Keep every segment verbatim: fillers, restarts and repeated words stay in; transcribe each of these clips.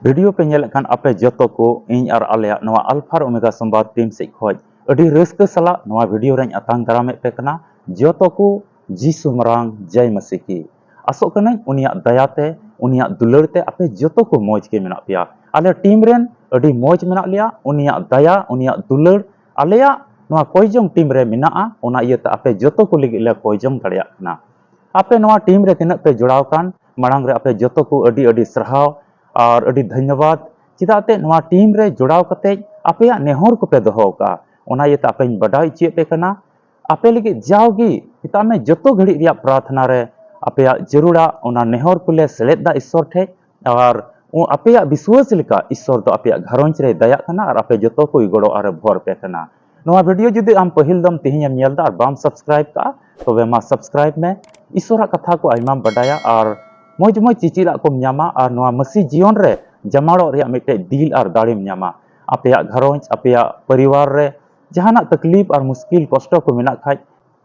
Video ᱯᱮ ᱧᱮᱞᱮᱫ ᱠᱷᱟᱱ ᱟᱯᱮ ᱡᱚᱛᱚ ᱠᱚ ᱤᱧ ᱟᱨ ᱟᱞᱮᱭᱟᱜ ᱱᱚᱣᱟ ᱟᱞᱯᱷᱟ ᱟᱨ ᱳᱢᱮᱜᱟ ᱥᱚᱢᱵᱟᱫ ᱴᱤᱢ ᱥᱮᱫ ᱠᱷᱚᱱ ᱟᱹᱰᱤ ᱨᱟᱹᱥᱠᱟᱹ ᱥᱟᱞᱟᱜ ᱱᱚᱣᱟ ᱵᱷᱤᱰᱤᱭᱳ ᱨᱮᱧ ᱟᱛᱟᱝ ᱫᱟᱨᱟᱢᱮᱫ ᱯᱮ ᱠᱟᱱᱟ᱾ ᱡᱚᱛᱚ ᱠᱚ ᱡᱤᱥᱩ ᱢᱟᱨᱟᱝ ᱡᱟᱭ ᱢᱟᱹᱥᱤ ᱠᱤ᱾ ᱟᱥᱚᱜ ᱠᱟᱹᱱᱟᱹᱧ ᱩᱱᱤᱭᱟᱜ ᱫᱟᱭᱟ ᱛᱮ, ᱩᱱᱤᱭᱟᱜ ᱫᱩᱞᱟᱹᱲ ᱛᱮ ᱟᱯᱮ ᱡᱚᱛᱚ ᱠᱚ ᱢᱚᱡᱽ ᱜᱮ ᱢᱮᱱᱟᱜ ᱯᱮᱭᱟ᱾ ᱟᱞᱮ ᱴᱤᱢ ᱨᱮᱱ ᱟᱹᱰᱤ ᱢᱚᱡᱽ ᱢᱮᱱᱟᱜ ᱞᱮᱭᱟ᱾ ᱩᱱᱤᱭᱟᱜ ᱫᱟᱭᱟ, ᱩᱱᱤᱭᱟᱜ ᱫᱩᱞᱟᱹᱲ ᱟᱞᱮᱭᱟᱜ ᱱᱚᱣᱟ ᱠᱚᱭᱡᱚᱝ ᱴᱤᱢ ᱨᱮ ᱢᱮᱱᱟᱜᱼᱟ, ᱚᱱᱟ ᱤᱭᱟᱹᱛᱮ ᱟᱯᱮ ᱡᱚᱛᱚ ᱠᱚ ᱞᱟᱹᱜᱤᱫ ᱞᱮ ᱠᱚᱭᱡᱚᱝ ᱫᱟᱲᱮᱭᱟᱜ ᱠᱟᱱᱟ᱾ ᱟᱯᱮ ᱱᱚᱣᱟ ᱴᱤᱢ ᱨᱮ ᱛᱤᱱᱟᱹᱜ ᱯᱮ ᱡᱚᱲᱟᱣ ᱠᱟᱱ, ᱢᱟᱲᱟᱝ ᱨᱮ ᱟᱯᱮ ᱡᱚᱛᱚ ᱠᱚ ᱟᱹᱰᱤ ᱟᱹᱰᱤ ᱥᱟᱨᱦᱟᱣ ᱟᱨ ᱟᱹᱰᱤ ᱫᱷᱚᱱᱭᱚᱵᱟᱫ᱾ ᱪᱮᱫᱟᱜ ᱛᱮ ᱱᱚᱣᱟ ᱴᱤᱢ ᱨᱮ ᱡᱚᱲᱟᱣ ᱠᱟᱛᱮ ᱟᱯᱮᱭᱟᱜ ᱱᱮᱦᱚᱨ ᱠᱚᱯᱮ ᱫᱚᱦᱚ ᱟᱠᱟᱫᱼᱟ, ᱚᱱᱟ ᱤᱭᱟᱹᱛᱮ ᱟᱯᱮᱧ ᱵᱟᱰᱟᱭ ᱦᱚᱪᱚᱭᱮᱫ ᱯᱮ ᱠᱟᱱᱟ᱾ ᱟᱯᱮ ᱞᱟᱹᱜᱤᱫ ᱡᱟᱣᱜᱮ ᱢᱮᱛᱟᱜ ᱢᱮ ᱡᱚᱛᱚ ᱜᱷᱟᱹᱲᱤᱡ ᱨᱮᱭᱟᱜ ᱯᱨᱟᱨᱛᱷᱱᱟ ᱨᱮ ᱟᱯᱮᱭᱟᱜ ᱡᱟᱹᱨᱩᱲᱟᱜ ᱚᱱᱟ ᱱᱮᱦᱚᱨ ᱠᱚᱞᱮ ᱥᱮᱞᱮᱫ ᱫᱟ ᱤᱥᱥᱚᱨ ᱴᱷᱮᱡ᱾ ᱟᱨ ᱩ-, ᱟᱯᱮᱭᱟᱜ ᱵᱤᱥᱣᱟᱹᱥ ᱞᱮᱠᱟ ᱤᱥᱥᱚᱨ ᱫᱚ ᱟᱯᱮᱭᱟᱜ ᱜᱷᱟᱨᱚᱸᱡᱽ ᱨᱮᱭ ᱫᱟᱭᱟᱜ ᱠᱟᱱᱟ ᱟᱨ ᱟᱯᱮ ᱡᱚᱛᱚ ᱠᱚᱭ ᱜᱚᱲᱚ ᱟᱨᱮ ᱵᱷᱚᱨ ᱯᱮ ᱠᱟᱱᱟ᱾ ᱱᱚᱣᱟ ᱵᱷᱤᱰᱤᱭᱳ ᱡᱩᱫᱤ ᱟᱢ ᱯᱟᱹᱦᱤᱞ ᱫᱚᱢ ᱛᱮᱦᱮᱧ ᱮᱢ ᱧᱮᱞ ᱫᱟ ᱟᱨ ᱵᱟᱢ ᱥᱟᱵᱥᱠᱨᱟᱭᱤᱵ ᱠᱟᱜᱼᱟ, ᱛᱚᱵᱮ ᱢᱟ ᱥᱟᱵᱥᱠᱨᱟᱭᱤᱵ ᱢᱮ᱾ ᱤᱥᱥᱚᱨᱟᱜ ᱠᱟᱛᱷᱟ ᱠᱚ ᱟᱭᱢᱟᱢ ᱵᱟᱰᱟᱭᱟ ᱟᱨ ᱢᱚᱡᱽ ᱢᱚᱡᱽ ᱪᱤᱪᱤᱫᱟᱜ ᱠᱚᱢ ᱧᱟᱢᱟ ᱟᱨ ᱱᱚᱣᱟ ᱢᱟᱹᱥᱤ ᱡᱤᱭᱚᱱ ᱨᱮ ᱡᱟᱢᱟᱲᱚᱜ ᱨᱮᱭᱟᱜ ᱢᱤᱫᱴᱮᱡ ᱫᱤᱞ ᱟᱨ ᱫᱟᱲᱮᱢ ᱧᱟᱢᱟ᱾ ᱟᱯᱮᱭᱟᱜ ᱜᱷᱟᱨᱚᱸᱡᱽ, ᱟᱯᱮᱭᱟᱜ ᱯᱚᱨᱤᱵᱟᱨ ᱨᱮ ᱡᱟᱦᱟᱱᱟᱜ ᱛᱟᱠᱞᱤᱯ ᱟᱨ ᱢᱩᱥᱠᱤᱞ ᱠᱚᱥᱴᱚ ᱠᱚ ᱢᱮᱱᱟᱜ ᱠᱷᱟᱡ,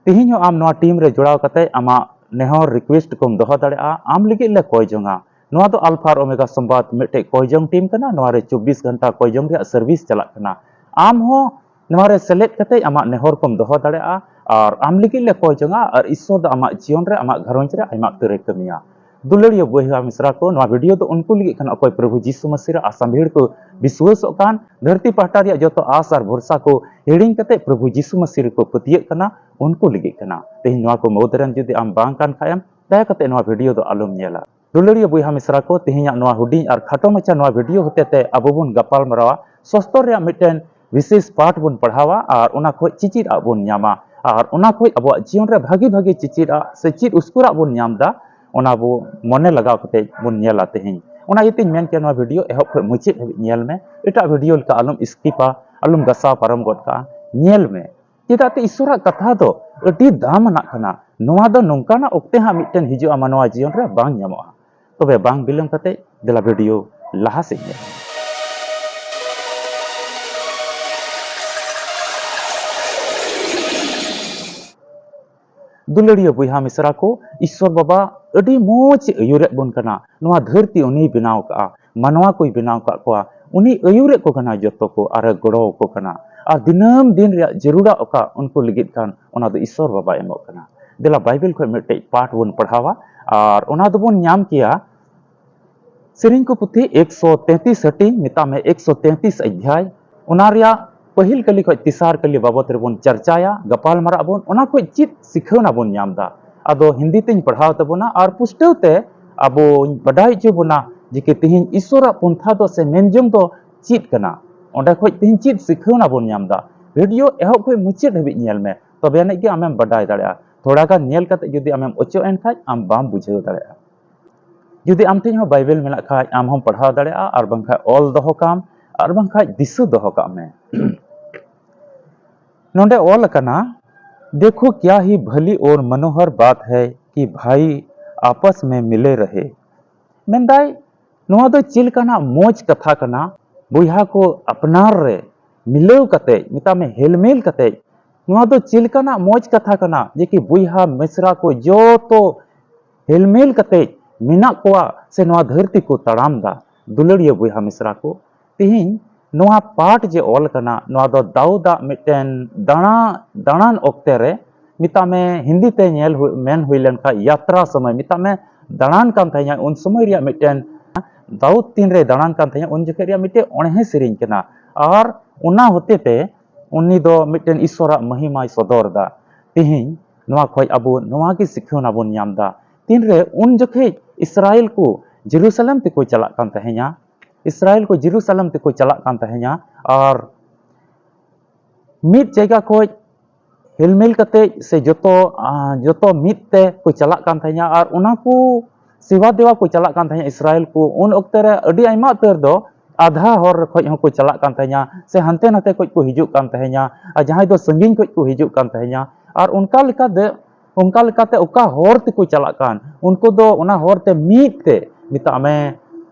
ᱛᱮᱦᱮᱧ ᱦᱚᱸ ᱟᱢ ᱱᱚᱣᱟ ᱴᱤᱢ ᱨᱮ ᱡᱚᱲᱟᱣ ᱠᱟᱛᱮ ᱟᱢᱟᱜ ᱱᱮᱦᱚᱨ ᱨᱤᱠᱩᱭᱮᱥᱴ ᱠᱚᱢ ᱫᱚᱦᱚ ᱫᱟᱲᱮᱭᱟᱜᱼᱟ᱾ ᱟᱢ ᱞᱟᱹᱜᱤᱫ ᱞᱮ ᱠᱚᱭ ᱡᱚᱝᱟ᱾ ᱱᱚᱣᱟ ᱫᱚ ᱟᱞᱯᱷᱟ ᱟᱨ ᱳᱢᱮᱜᱟ ᱥᱚᱢᱵᱟᱫ ᱢᱤᱫᱴᱮᱡ ᱠᱚᱭ ᱡᱚᱝ ᱴᱤᱢ ᱠᱟᱱᱟ᱾ ᱱᱚᱣᱟ ᱨᱮ ᱪᱚᱵᱵᱤᱥ ᱜᱷᱚᱱᱴᱟ ᱠᱚᱭ ᱡᱚᱝ ᱨᱮᱭᱟᱜ ᱥᱟᱨᱵᱷᱤᱥ ᱪᱟᱞᱟᱜ ᱠᱟᱱᱟ᱾ ᱟᱢ ᱦᱚᱸ ᱱᱚᱣᱟ ᱨᱮ ᱥᱮᱞᱮᱫ ᱠᱟᱛᱮ ᱟᱢᱟᱜ ᱱᱮᱦᱚᱨ ᱠᱚᱢ ᱫᱚᱦᱚ ᱫᱟᱲᱮᱭᱟᱜᱼᱟ ᱟᱨ ᱟᱢ ᱞᱟᱹᱜᱤᱫ ᱞᱮ ᱠᱚᱭ ᱡᱚᱝᱟ ᱟᱨ ᱤᱥᱥᱚᱨ ᱫᱚ ᱟᱢᱟᱜ ᱡᱤᱭᱚᱱ ᱨᱮ, ᱟᱢᱟᱜ ᱜᱷᱟᱨᱚᱸᱡᱽ ᱨᱮ ᱟᱭᱢᱟ ᱩᱛᱟᱹᱨᱮ ᱠᱟᱹᱢᱤᱭᱟ᱾ ᱫᱩᱞᱟᱹᱲᱤᱭᱟᱹ ᱵᱚᱭᱦᱟ ᱢᱤᱥᱨᱟ ᱠᱚ, ᱱᱚᱣᱟ ᱵᱷᱤᱰᱤᱭᱳ ᱫᱚ ᱩᱱᱠᱩ ᱞᱟᱹᱜᱤᱫ ᱠᱟᱱᱟ ᱚᱠᱚᱭ ᱯᱨᱚᱵᱷᱩ ᱡᱤᱥᱩ ᱢᱟᱹᱥᱤ ᱨᱮ ᱟᱥᱟ ᱵᱷᱤᱲ ᱠᱚ ᱵᱤᱥᱣᱟᱹᱥᱚᱜ ᱠᱟᱱ, ᱫᱷᱟᱹᱨᱛᱤ ᱯᱟᱦᱴᱟ ᱨᱮᱭᱟᱜ ᱡᱚᱛᱚ ᱟᱥ ᱟᱨ ᱵᱷᱚᱨᱥᱟ ᱠᱚ ᱦᱤᱲᱤᱧ ᱠᱟᱛᱮ ᱯᱨᱚᱵᱷᱩ ᱡᱤᱥᱩ ᱢᱟᱹᱥᱤ ᱨᱮᱠᱚ ᱯᱟᱹᱛᱭᱟᱹᱜ ᱠᱟᱱᱟ, ᱩᱱᱠᱩ ᱞᱟᱹᱜᱤᱫ ᱠᱟᱱᱟ᱾ ᱛᱮᱦᱮᱧ ᱱᱚᱣᱟ ᱠᱚ ᱢᱩᱫᱽ ᱨᱮᱱ ᱡᱩᱫᱤ ᱟᱢ ᱵᱟᱝ ᱠᱟᱱ ᱠᱷᱟᱡ ᱮᱢ, ᱫᱟᱭᱟ ᱠᱟᱛᱮ ᱱᱚᱣᱟ ᱵᱷᱤᱰᱤᱭᱳ ᱫᱚ ᱟᱞᱚᱢ ᱧᱮᱞᱟ᱾ ᱫᱩᱞᱟᱹᱲᱤᱭᱟᱹ ᱵᱚᱭᱦᱟ ᱢᱤᱥᱨᱟ ᱠᱚ, ᱛᱮᱦᱮᱧᱟᱜ ᱱᱚᱣᱟ ᱦᱩᱰᱤᱧ ᱟᱨ ᱠᱷᱟᱴᱚ ᱢᱟᱪᱷᱟ ᱱᱚᱣᱟ ᱵᱷᱤᱰᱤᱭᱳ ᱦᱚᱛᱮᱛᱮ ᱟᱵᱚ ᱵᱚᱱ ᱜᱟᱯᱟᱞ ᱢᱟᱨᱟᱣᱟ ᱥᱚᱥᱛᱚᱨ ᱨᱮᱭᱟᱜ ᱢᱤᱫᱴᱮᱱ ᱵᱤᱥᱮᱥ ᱯᱟᱴ ᱵᱚᱱ ᱯᱟᱲᱦᱟᱣᱟ ᱟᱨ ᱚᱱᱟ ᱠᱷᱚᱡ ᱪᱮᱪᱮᱫ ᱟᱜ ᱵᱚᱱ ᱧᱟᱢᱟ ᱟᱨ ᱚᱱᱟ ᱠᱷᱚᱡ ᱟᱵᱚᱣᱟᱜ ᱡᱤᱭᱚᱱ ᱨᱮ ᱵᱷᱟᱜᱤ ᱵᱷᱟᱜᱤ ᱪᱮᱪᱮᱫ ᱟᱜ ᱥᱮ ᱪᱮᱫ ᱩᱥᱠᱩᱨᱟᱜ ᱵᱚᱱ ᱧᱟᱢ ᱫᱟ, ᱚᱱᱟ ᱵᱚ ᱢᱚᱱᱮ ᱞᱟᱜᱟᱣ ᱠᱟᱛᱮ ᱵᱚᱱ ᱧᱮᱞᱟ ᱛᱮᱦᱮᱧ᱾ ᱚᱱᱟ ᱤᱭᱟᱹᱛᱮᱧ ᱢᱮᱱ ᱠᱮᱭᱟ ᱱᱚᱣᱟ ᱵᱷᱤᱰᱤᱭᱳ ᱮᱦᱚᱵ ᱠᱷᱚᱡ ᱢᱩᱪᱟᱹᱫ ᱦᱟᱹᱵᱤᱡ ᱧᱮᱞ ᱢᱮ, ᱮᱴᱟᱜ ᱵᱷᱤᱰᱤᱭᱳ ᱞᱮᱠᱟ ᱟᱞᱚᱢ ᱥᱠᱤᱯᱟ, ᱟᱞᱚᱢ ᱜᱟᱥᱟᱣ ᱯᱟᱨᱚᱢ ᱜᱚᱫ ᱠᱟᱜᱼᱟ, ᱧᱮᱞ ᱢᱮ᱾ ᱪᱮᱫᱟᱜ ᱛᱮ ᱤᱥᱥᱚᱨᱟᱜ ᱠᱟᱛᱷᱟ ᱫᱚ ᱟᱹᱰᱤ ᱫᱟᱢ ᱟᱱᱟᱜ ᱠᱟᱱᱟ᱾ ᱱᱚᱣᱟ ᱫᱚ ᱱᱚᱝᱠᱟᱱᱟᱜ ᱚᱠᱛᱮ ᱦᱟᱸᱜ ᱢᱤᱫᱴᱮᱱ ᱦᱤᱡᱩᱜᱼᱟ ᱢᱟᱱᱣᱟ ᱡᱤᱭᱚᱱ ᱨᱮ, ᱵᱟᱝ ᱧᱟᱢᱚᱜᱼᱟ᱾ ᱛᱚᱵᱮ ᱵᱟᱝ ᱵᱤᱞᱚᱢ ᱠᱟᱛᱮ ᱫᱮᱞᱟ ᱵᱷᱤᱰᱤᱭᱳ ᱞᱟᱦᱟ ᱥᱮᱫ ᱧᱮᱞ ᱢᱮ᱾ ᱫᱩᱞᱟᱹᱲᱤᱭᱟᱹ ᱵᱚᱭᱦᱟ ᱢᱤᱥᱨᱟ ᱠᱚ, ᱤᱥᱥᱚᱨ ᱵᱟᱵᱟ ᱟᱹᱰᱤ ᱢᱚᱡᱽ ᱟᱹᱭᱩᱨᱮᱫ ᱵᱚᱱ ᱠᱟᱱᱟ᱾ ᱱᱚᱣᱟ ᱫᱷᱟᱹᱨᱛᱤ ᱩᱱᱤᱭ ᱵᱮᱱᱟᱣ ᱠᱟᱜᱼᱟ᱾ ᱢᱟᱱᱣᱟ ᱠᱚᱭ ᱵᱮᱱᱟᱣ ᱟᱠᱟᱫ ᱠᱚᱣᱟ, ᱩᱱᱤ ᱟᱹᱭᱩᱨᱮᱫ ᱠᱚ ᱠᱟᱱᱟ ᱡᱚᱛᱚ ᱠᱚ, ᱟᱨᱮ ᱜᱚᱲᱚ ᱟᱠᱚ ᱠᱟᱱᱟ᱾ ᱟᱨ ᱫᱤᱱᱟᱹᱢ ᱫᱤᱱ ᱨᱮᱭᱟᱜ ᱡᱟᱹᱨᱩᱲᱟᱜ ᱚᱠᱟ ᱩᱱᱠᱩ ᱞᱟᱹᱜᱤᱫ ᱠᱟᱱ, ᱚᱱᱟ ᱫᱚ ᱤᱥᱥᱚᱨ ᱵᱟᱵᱟᱭ ᱮᱢᱚᱜ ᱠᱟᱱᱟ᱾ ᱫᱮᱞᱟ ᱵᱟᱭᱵᱮᱞ ᱠᱷᱚᱱ ᱢᱤᱫᱴᱮᱡ ᱯᱟᱴ ᱵᱚᱱ ᱯᱟᱲᱦᱟᱣᱟ, ᱟᱨ ᱚᱱᱟ ᱫᱚᱵᱚᱱ ᱧᱟᱢ ᱠᱮᱭᱟ ᱥᱮᱨᱮᱧ ᱠᱚ ᱯᱩᱛᱷᱤ ᱮᱠᱥᱚ ᱛᱮᱸᱛᱤᱥ ᱦᱟᱹᱴᱤᱧ, ᱢᱮᱛᱟᱜ ᱢᱮ ᱮᱠᱥᱚ ᱛᱮᱸᱛᱤᱥ ᱚᱫᱷᱭᱟᱭ, ᱚᱱᱟ ᱨᱮᱭᱟᱜ ᱯᱟᱹᱦᱤᱞ ᱠᱟᱹᱞᱤ ᱠᱷᱚᱱ ᱛᱮᱥᱟᱨ ᱠᱟᱹᱞᱤ ᱵᱟᱵᱚᱛ ᱨᱮᱵᱚᱱ ᱪᱟᱨᱪᱟᱭᱟ, ᱜᱟᱯᱟᱞ ᱢᱟᱨᱟᱜ ᱟᱵᱚᱱ, ᱚᱱᱟ ᱠᱷᱚᱱ ᱪᱮᱫ ᱥᱤᱠᱷᱟᱹᱣᱱᱟ ᱵᱚᱱ ᱧᱟᱢ ᱮᱫᱟ᱾ ᱟᱫᱚ ᱦᱤᱱᱫᱤ ᱛᱮᱧ ᱯᱟᱲᱦᱟᱣ ᱛᱟᱵᱚᱱᱟ ᱟᱨ ᱯᱩᱥᱴᱟᱹᱣ ᱛᱮ ᱟᱵᱚᱧ ᱵᱟᱰᱟᱭ ᱦᱚᱪᱚ ᱵᱚᱱᱟ ᱡᱮ ᱠᱤ ᱛᱤᱦᱤᱧ ᱤᱥᱥᱚᱨᱟᱜ ᱯᱚᱱᱛᱷᱟ ᱫᱚ ᱥᱮ ᱢᱮᱱᱡᱚᱝ ᱫᱚ ᱪᱮᱫ ᱠᱟᱱᱟ, ᱚᱸᱰᱮ ᱠᱷᱚᱱ ᱛᱤᱦᱤᱧ ᱪᱮᱫ ᱥᱤᱠᱷᱟᱹᱣᱱᱟ ᱵᱚᱱ ᱧᱟᱢ ᱮᱫᱟ᱾ ᱵᱷᱤᱰᱤᱭᱳ ᱮᱦᱚᱵ ᱠᱷᱚᱱ ᱢᱩᱪᱟᱹᱫ ᱦᱟᱹᱵᱤᱡ ᱧᱮᱞ ᱢᱮ, ᱛᱚᱵᱮ ᱟᱹᱱᱤᱡ ᱜᱮ ᱟᱢᱮᱢ ᱵᱟᱰᱟᱭ ᱫᱟᱲᱮᱭᱟᱜᱼᱟ᱾ ᱛᱷᱚᱲᱟ ᱜᱟᱱ ᱧᱮᱞ ᱠᱟᱛᱮ ᱡᱩᱫᱤ ᱟᱢᱮᱢ ᱚᱪᱚᱜ ᱮᱱ ᱠᱷᱟᱡ, ᱟᱢ ᱵᱟᱢ ᱵᱩᱡᱷᱟᱹᱣ ᱫᱟᱲᱮᱭᱟᱜᱼᱟ᱾ ᱡᱩᱫᱤ ᱟᱢ ᱴᱷᱮᱱ ᱦᱚᱸ ᱵᱟᱭᱵᱮᱞ ᱢᱮᱱᱟᱜ ᱠᱷᱟᱡ, ᱟᱢ ᱦᱚᱸᱢ ᱯᱟᱲᱦᱟᱣ ᱫᱟᱲᱮᱭᱟᱜᱼᱟ, ᱟᱨ ᱵᱟᱝᱠᱷᱟᱡ ᱚᱞ ᱫᱚᱦᱚ ᱠᱟᱢ, ᱟᱨ ᱵᱟᱝᱠᱷᱟᱡ ᱫᱤᱥᱟᱹ ᱫᱚᱦᱚ ᱠᱟᱜ ᱢᱮ᱾ ᱱᱚᱰᱮ ᱚᱞ ᱟᱠᱟᱱᱟ, "देखो क्या ही भली और मनोहर बात है कि भाई आपस में मिले रहे।" ᱢᱮᱱᱫᱟᱭ, ᱱᱚᱣᱟ ᱫᱚ ᱪᱮᱫ ᱞᱮᱠᱟᱱᱟᱜ ᱢᱚᱡᱽ ᱠᱟᱛᱷᱟ ᱠᱟᱱᱟ, ᱵᱚᱭᱦᱟ ᱠᱚ ᱟᱯᱱᱟᱨ ᱨᱮ ᱢᱤᱞᱟᱹᱣ ᱠᱟᱛᱮ, ᱢᱮᱛᱟᱜ ᱢᱮ ᱦᱮᱞᱢᱮᱞ ᱠᱟᱛᱮ, ᱱᱚᱣᱟ ᱫᱚ ᱪᱮᱫ ᱞᱮᱠᱟᱱᱟᱜ ᱢᱚᱡᱽ ᱠᱟᱛᱷᱟ ᱠᱟᱱᱟ ᱡᱮ ᱠᱤ ᱵᱚᱭᱦᱟ ᱢᱤᱥᱨᱟ ᱠᱚ ᱡᱚᱛᱚ ᱦᱮᱞᱢᱮᱞ ᱠᱟᱛᱮ ᱢᱮᱱᱟᱜ ᱠᱚᱣᱟ ᱥᱮ ᱱᱚᱣᱟ ᱫᱷᱟᱹᱨᱛᱤ ᱠᱚ ᱛᱟᱲᱟᱢ ᱫᱟ᱾ ᱫᱩᱞᱟᱹᱲᱤᱭᱟᱹ ᱵᱚᱭᱦᱟ ᱢᱤᱥᱨᱟ ᱠᱚ, ᱛᱤᱦᱤᱧ ᱱᱚᱣᱟ ᱯᱟᱴ ᱡᱮ ᱚᱞ ᱠᱟᱱᱟ, ᱱᱚᱣᱟ ᱫᱚ ᱫᱟᱣᱩᱫᱟᱜ ᱢᱤᱫᱴᱮᱱ ᱫᱟᱬᱟ, ᱫᱟᱬᱟᱱ ᱚᱠᱛᱮ ᱨᱮ, ᱢᱮᱛᱟᱜ ᱢᱮ ᱦᱤᱱᱫᱤ ᱛᱮ ᱧᱮᱞ ᱦᱩᱭ, ᱢᱮᱱ ᱦᱩᱭ ᱞᱮᱱᱠᱷᱟᱱ ᱭᱟᱛᱨᱟ ᱥᱚᱢᱚᱭ, ᱢᱮᱛᱟᱜ ᱢᱮ ᱫᱟᱬᱟᱱ ᱠᱟᱱ ᱛᱟᱦᱮᱸᱧᱟ, ᱩᱱ ᱥᱚᱢᱚᱭ ᱨᱮᱭᱟᱜ ᱢᱤᱫᱴᱮᱱ, ᱫᱟᱣᱩᱫ ᱛᱤᱱ ᱨᱮ ᱫᱟᱬᱟᱱ ᱠᱟᱱ ᱛᱟᱦᱮᱸᱧᱟ, ᱩᱱ ᱡᱚᱠᱷᱮᱡ ᱨᱮᱭᱟᱜ ᱢᱤᱫᱴᱮᱱ ᱚᱬᱦᱮ ᱥᱮᱨᱮᱧ ᱠᱟᱱᱟ᱾ ᱟᱨ ᱚᱱᱟ ᱦᱚᱛᱮ ᱛᱮ ᱩᱱᱤ ᱫᱚ ᱢᱤᱫᱴᱮᱱ ᱤᱥᱥᱚᱨᱟᱜ ᱢᱚᱦᱤᱢᱟᱭ ᱥᱚᱫᱚᱨ ᱮᱫᱟ᱾ ᱛᱤᱦᱤᱧ ᱱᱚᱣᱟ ᱠᱷᱚᱡ ᱟᱵᱚ ᱱᱚᱣᱟ ᱜᱮ ᱥᱤᱠᱷᱟᱹᱣᱱᱟ ᱵᱚᱱ ᱧᱟᱢ ᱮᱫᱟ᱾ ᱛᱤᱱᱨᱮ ᱩᱱ ᱡᱚᱠᱷᱮᱡ ᱤᱥᱨᱟᱭᱮᱞ ᱠᱚ ᱡᱮᱨᱩᱥᱟᱞᱮᱢ ᱛᱮᱠᱚ ᱪᱟᱞᱟᱜ ᱠᱟᱱ ᱛᱟᱦᱮᱸᱧᱟ, ᱤᱥᱨᱟᱭᱮᱞ ᱠᱚ ᱡᱮᱨᱩᱥᱟᱞᱮᱢ ᱛᱮᱠᱚ ᱪᱟᱞᱟᱜ ᱠᱟᱱ ᱛᱟᱦᱮᱸᱧᱟ, ᱟᱨ ᱢᱤᱫ ᱡᱟᱭᱜᱟ ᱠᱷᱚᱡ ᱦᱮᱞᱢᱮᱞ ᱠᱟᱛᱮ ᱥᱮ ᱡᱚᱛᱚ, ᱟᱸ, ᱡᱚᱛᱚ ᱢᱤᱫ ᱛᱮ ᱠᱚ ᱪᱟᱞᱟᱜ ᱠᱟᱱ ᱛᱟᱦᱮᱸᱧᱟ, ᱟᱨ ᱚᱱᱟ ᱠᱚ ᱥᱮᱵᱟ ᱫᱮᱣᱟ ᱠᱚ ᱪᱟᱞᱟᱜ ᱠᱟᱱ ᱛᱟᱦᱮᱸᱧᱟ ᱤᱥᱨᱟᱭᱮᱞ ᱠᱚ᱾ ᱩᱱ ᱚᱠᱛᱮ ᱨᱮ ᱟᱹᱰᱤ ᱟᱭᱢᱟ ᱩᱛᱟᱹᱨ ᱫᱚ ᱟᱫᱷᱟ ᱦᱚᱨ ᱠᱷᱚᱡ ᱦᱚᱸᱠᱚ ᱪᱟᱞᱟᱜ ᱠᱟᱱ ᱛᱟᱦᱮᱸᱧᱟ, ᱥᱮ ᱦᱟᱱᱛᱮ ᱱᱟᱛᱮ ᱠᱷᱚᱡ ᱠᱚ ᱦᱤᱡᱩᱜ ᱠᱟᱱ ᱛᱟᱦᱮᱸᱧᱟ, ᱟᱨ ᱡᱟᱦᱟᱸᱭ ᱫᱚ ᱥᱟᱺᱜᱤᱧ ᱠᱷᱚᱡ ᱠᱚ ᱦᱤᱡᱩᱜ ᱠᱟᱱ ᱛᱟᱦᱮᱸᱧᱟ᱾ ᱟᱨ ᱚᱱᱠᱟ ᱞᱮᱠᱟᱛᱮ, ᱚᱱᱠᱟ ᱞᱮᱠᱟᱛᱮ ᱚᱠᱟ ᱦᱚᱨ ᱛᱮᱠᱚ ᱪᱟᱞᱟᱜ ᱠᱟᱱ, ᱩᱱᱠᱩ ᱫᱚ ᱚᱱᱟ ᱦᱚᱨ ᱛᱮ ᱢᱤᱫ ᱛᱮ, ᱢᱮᱛᱟᱜ ᱢᱮ,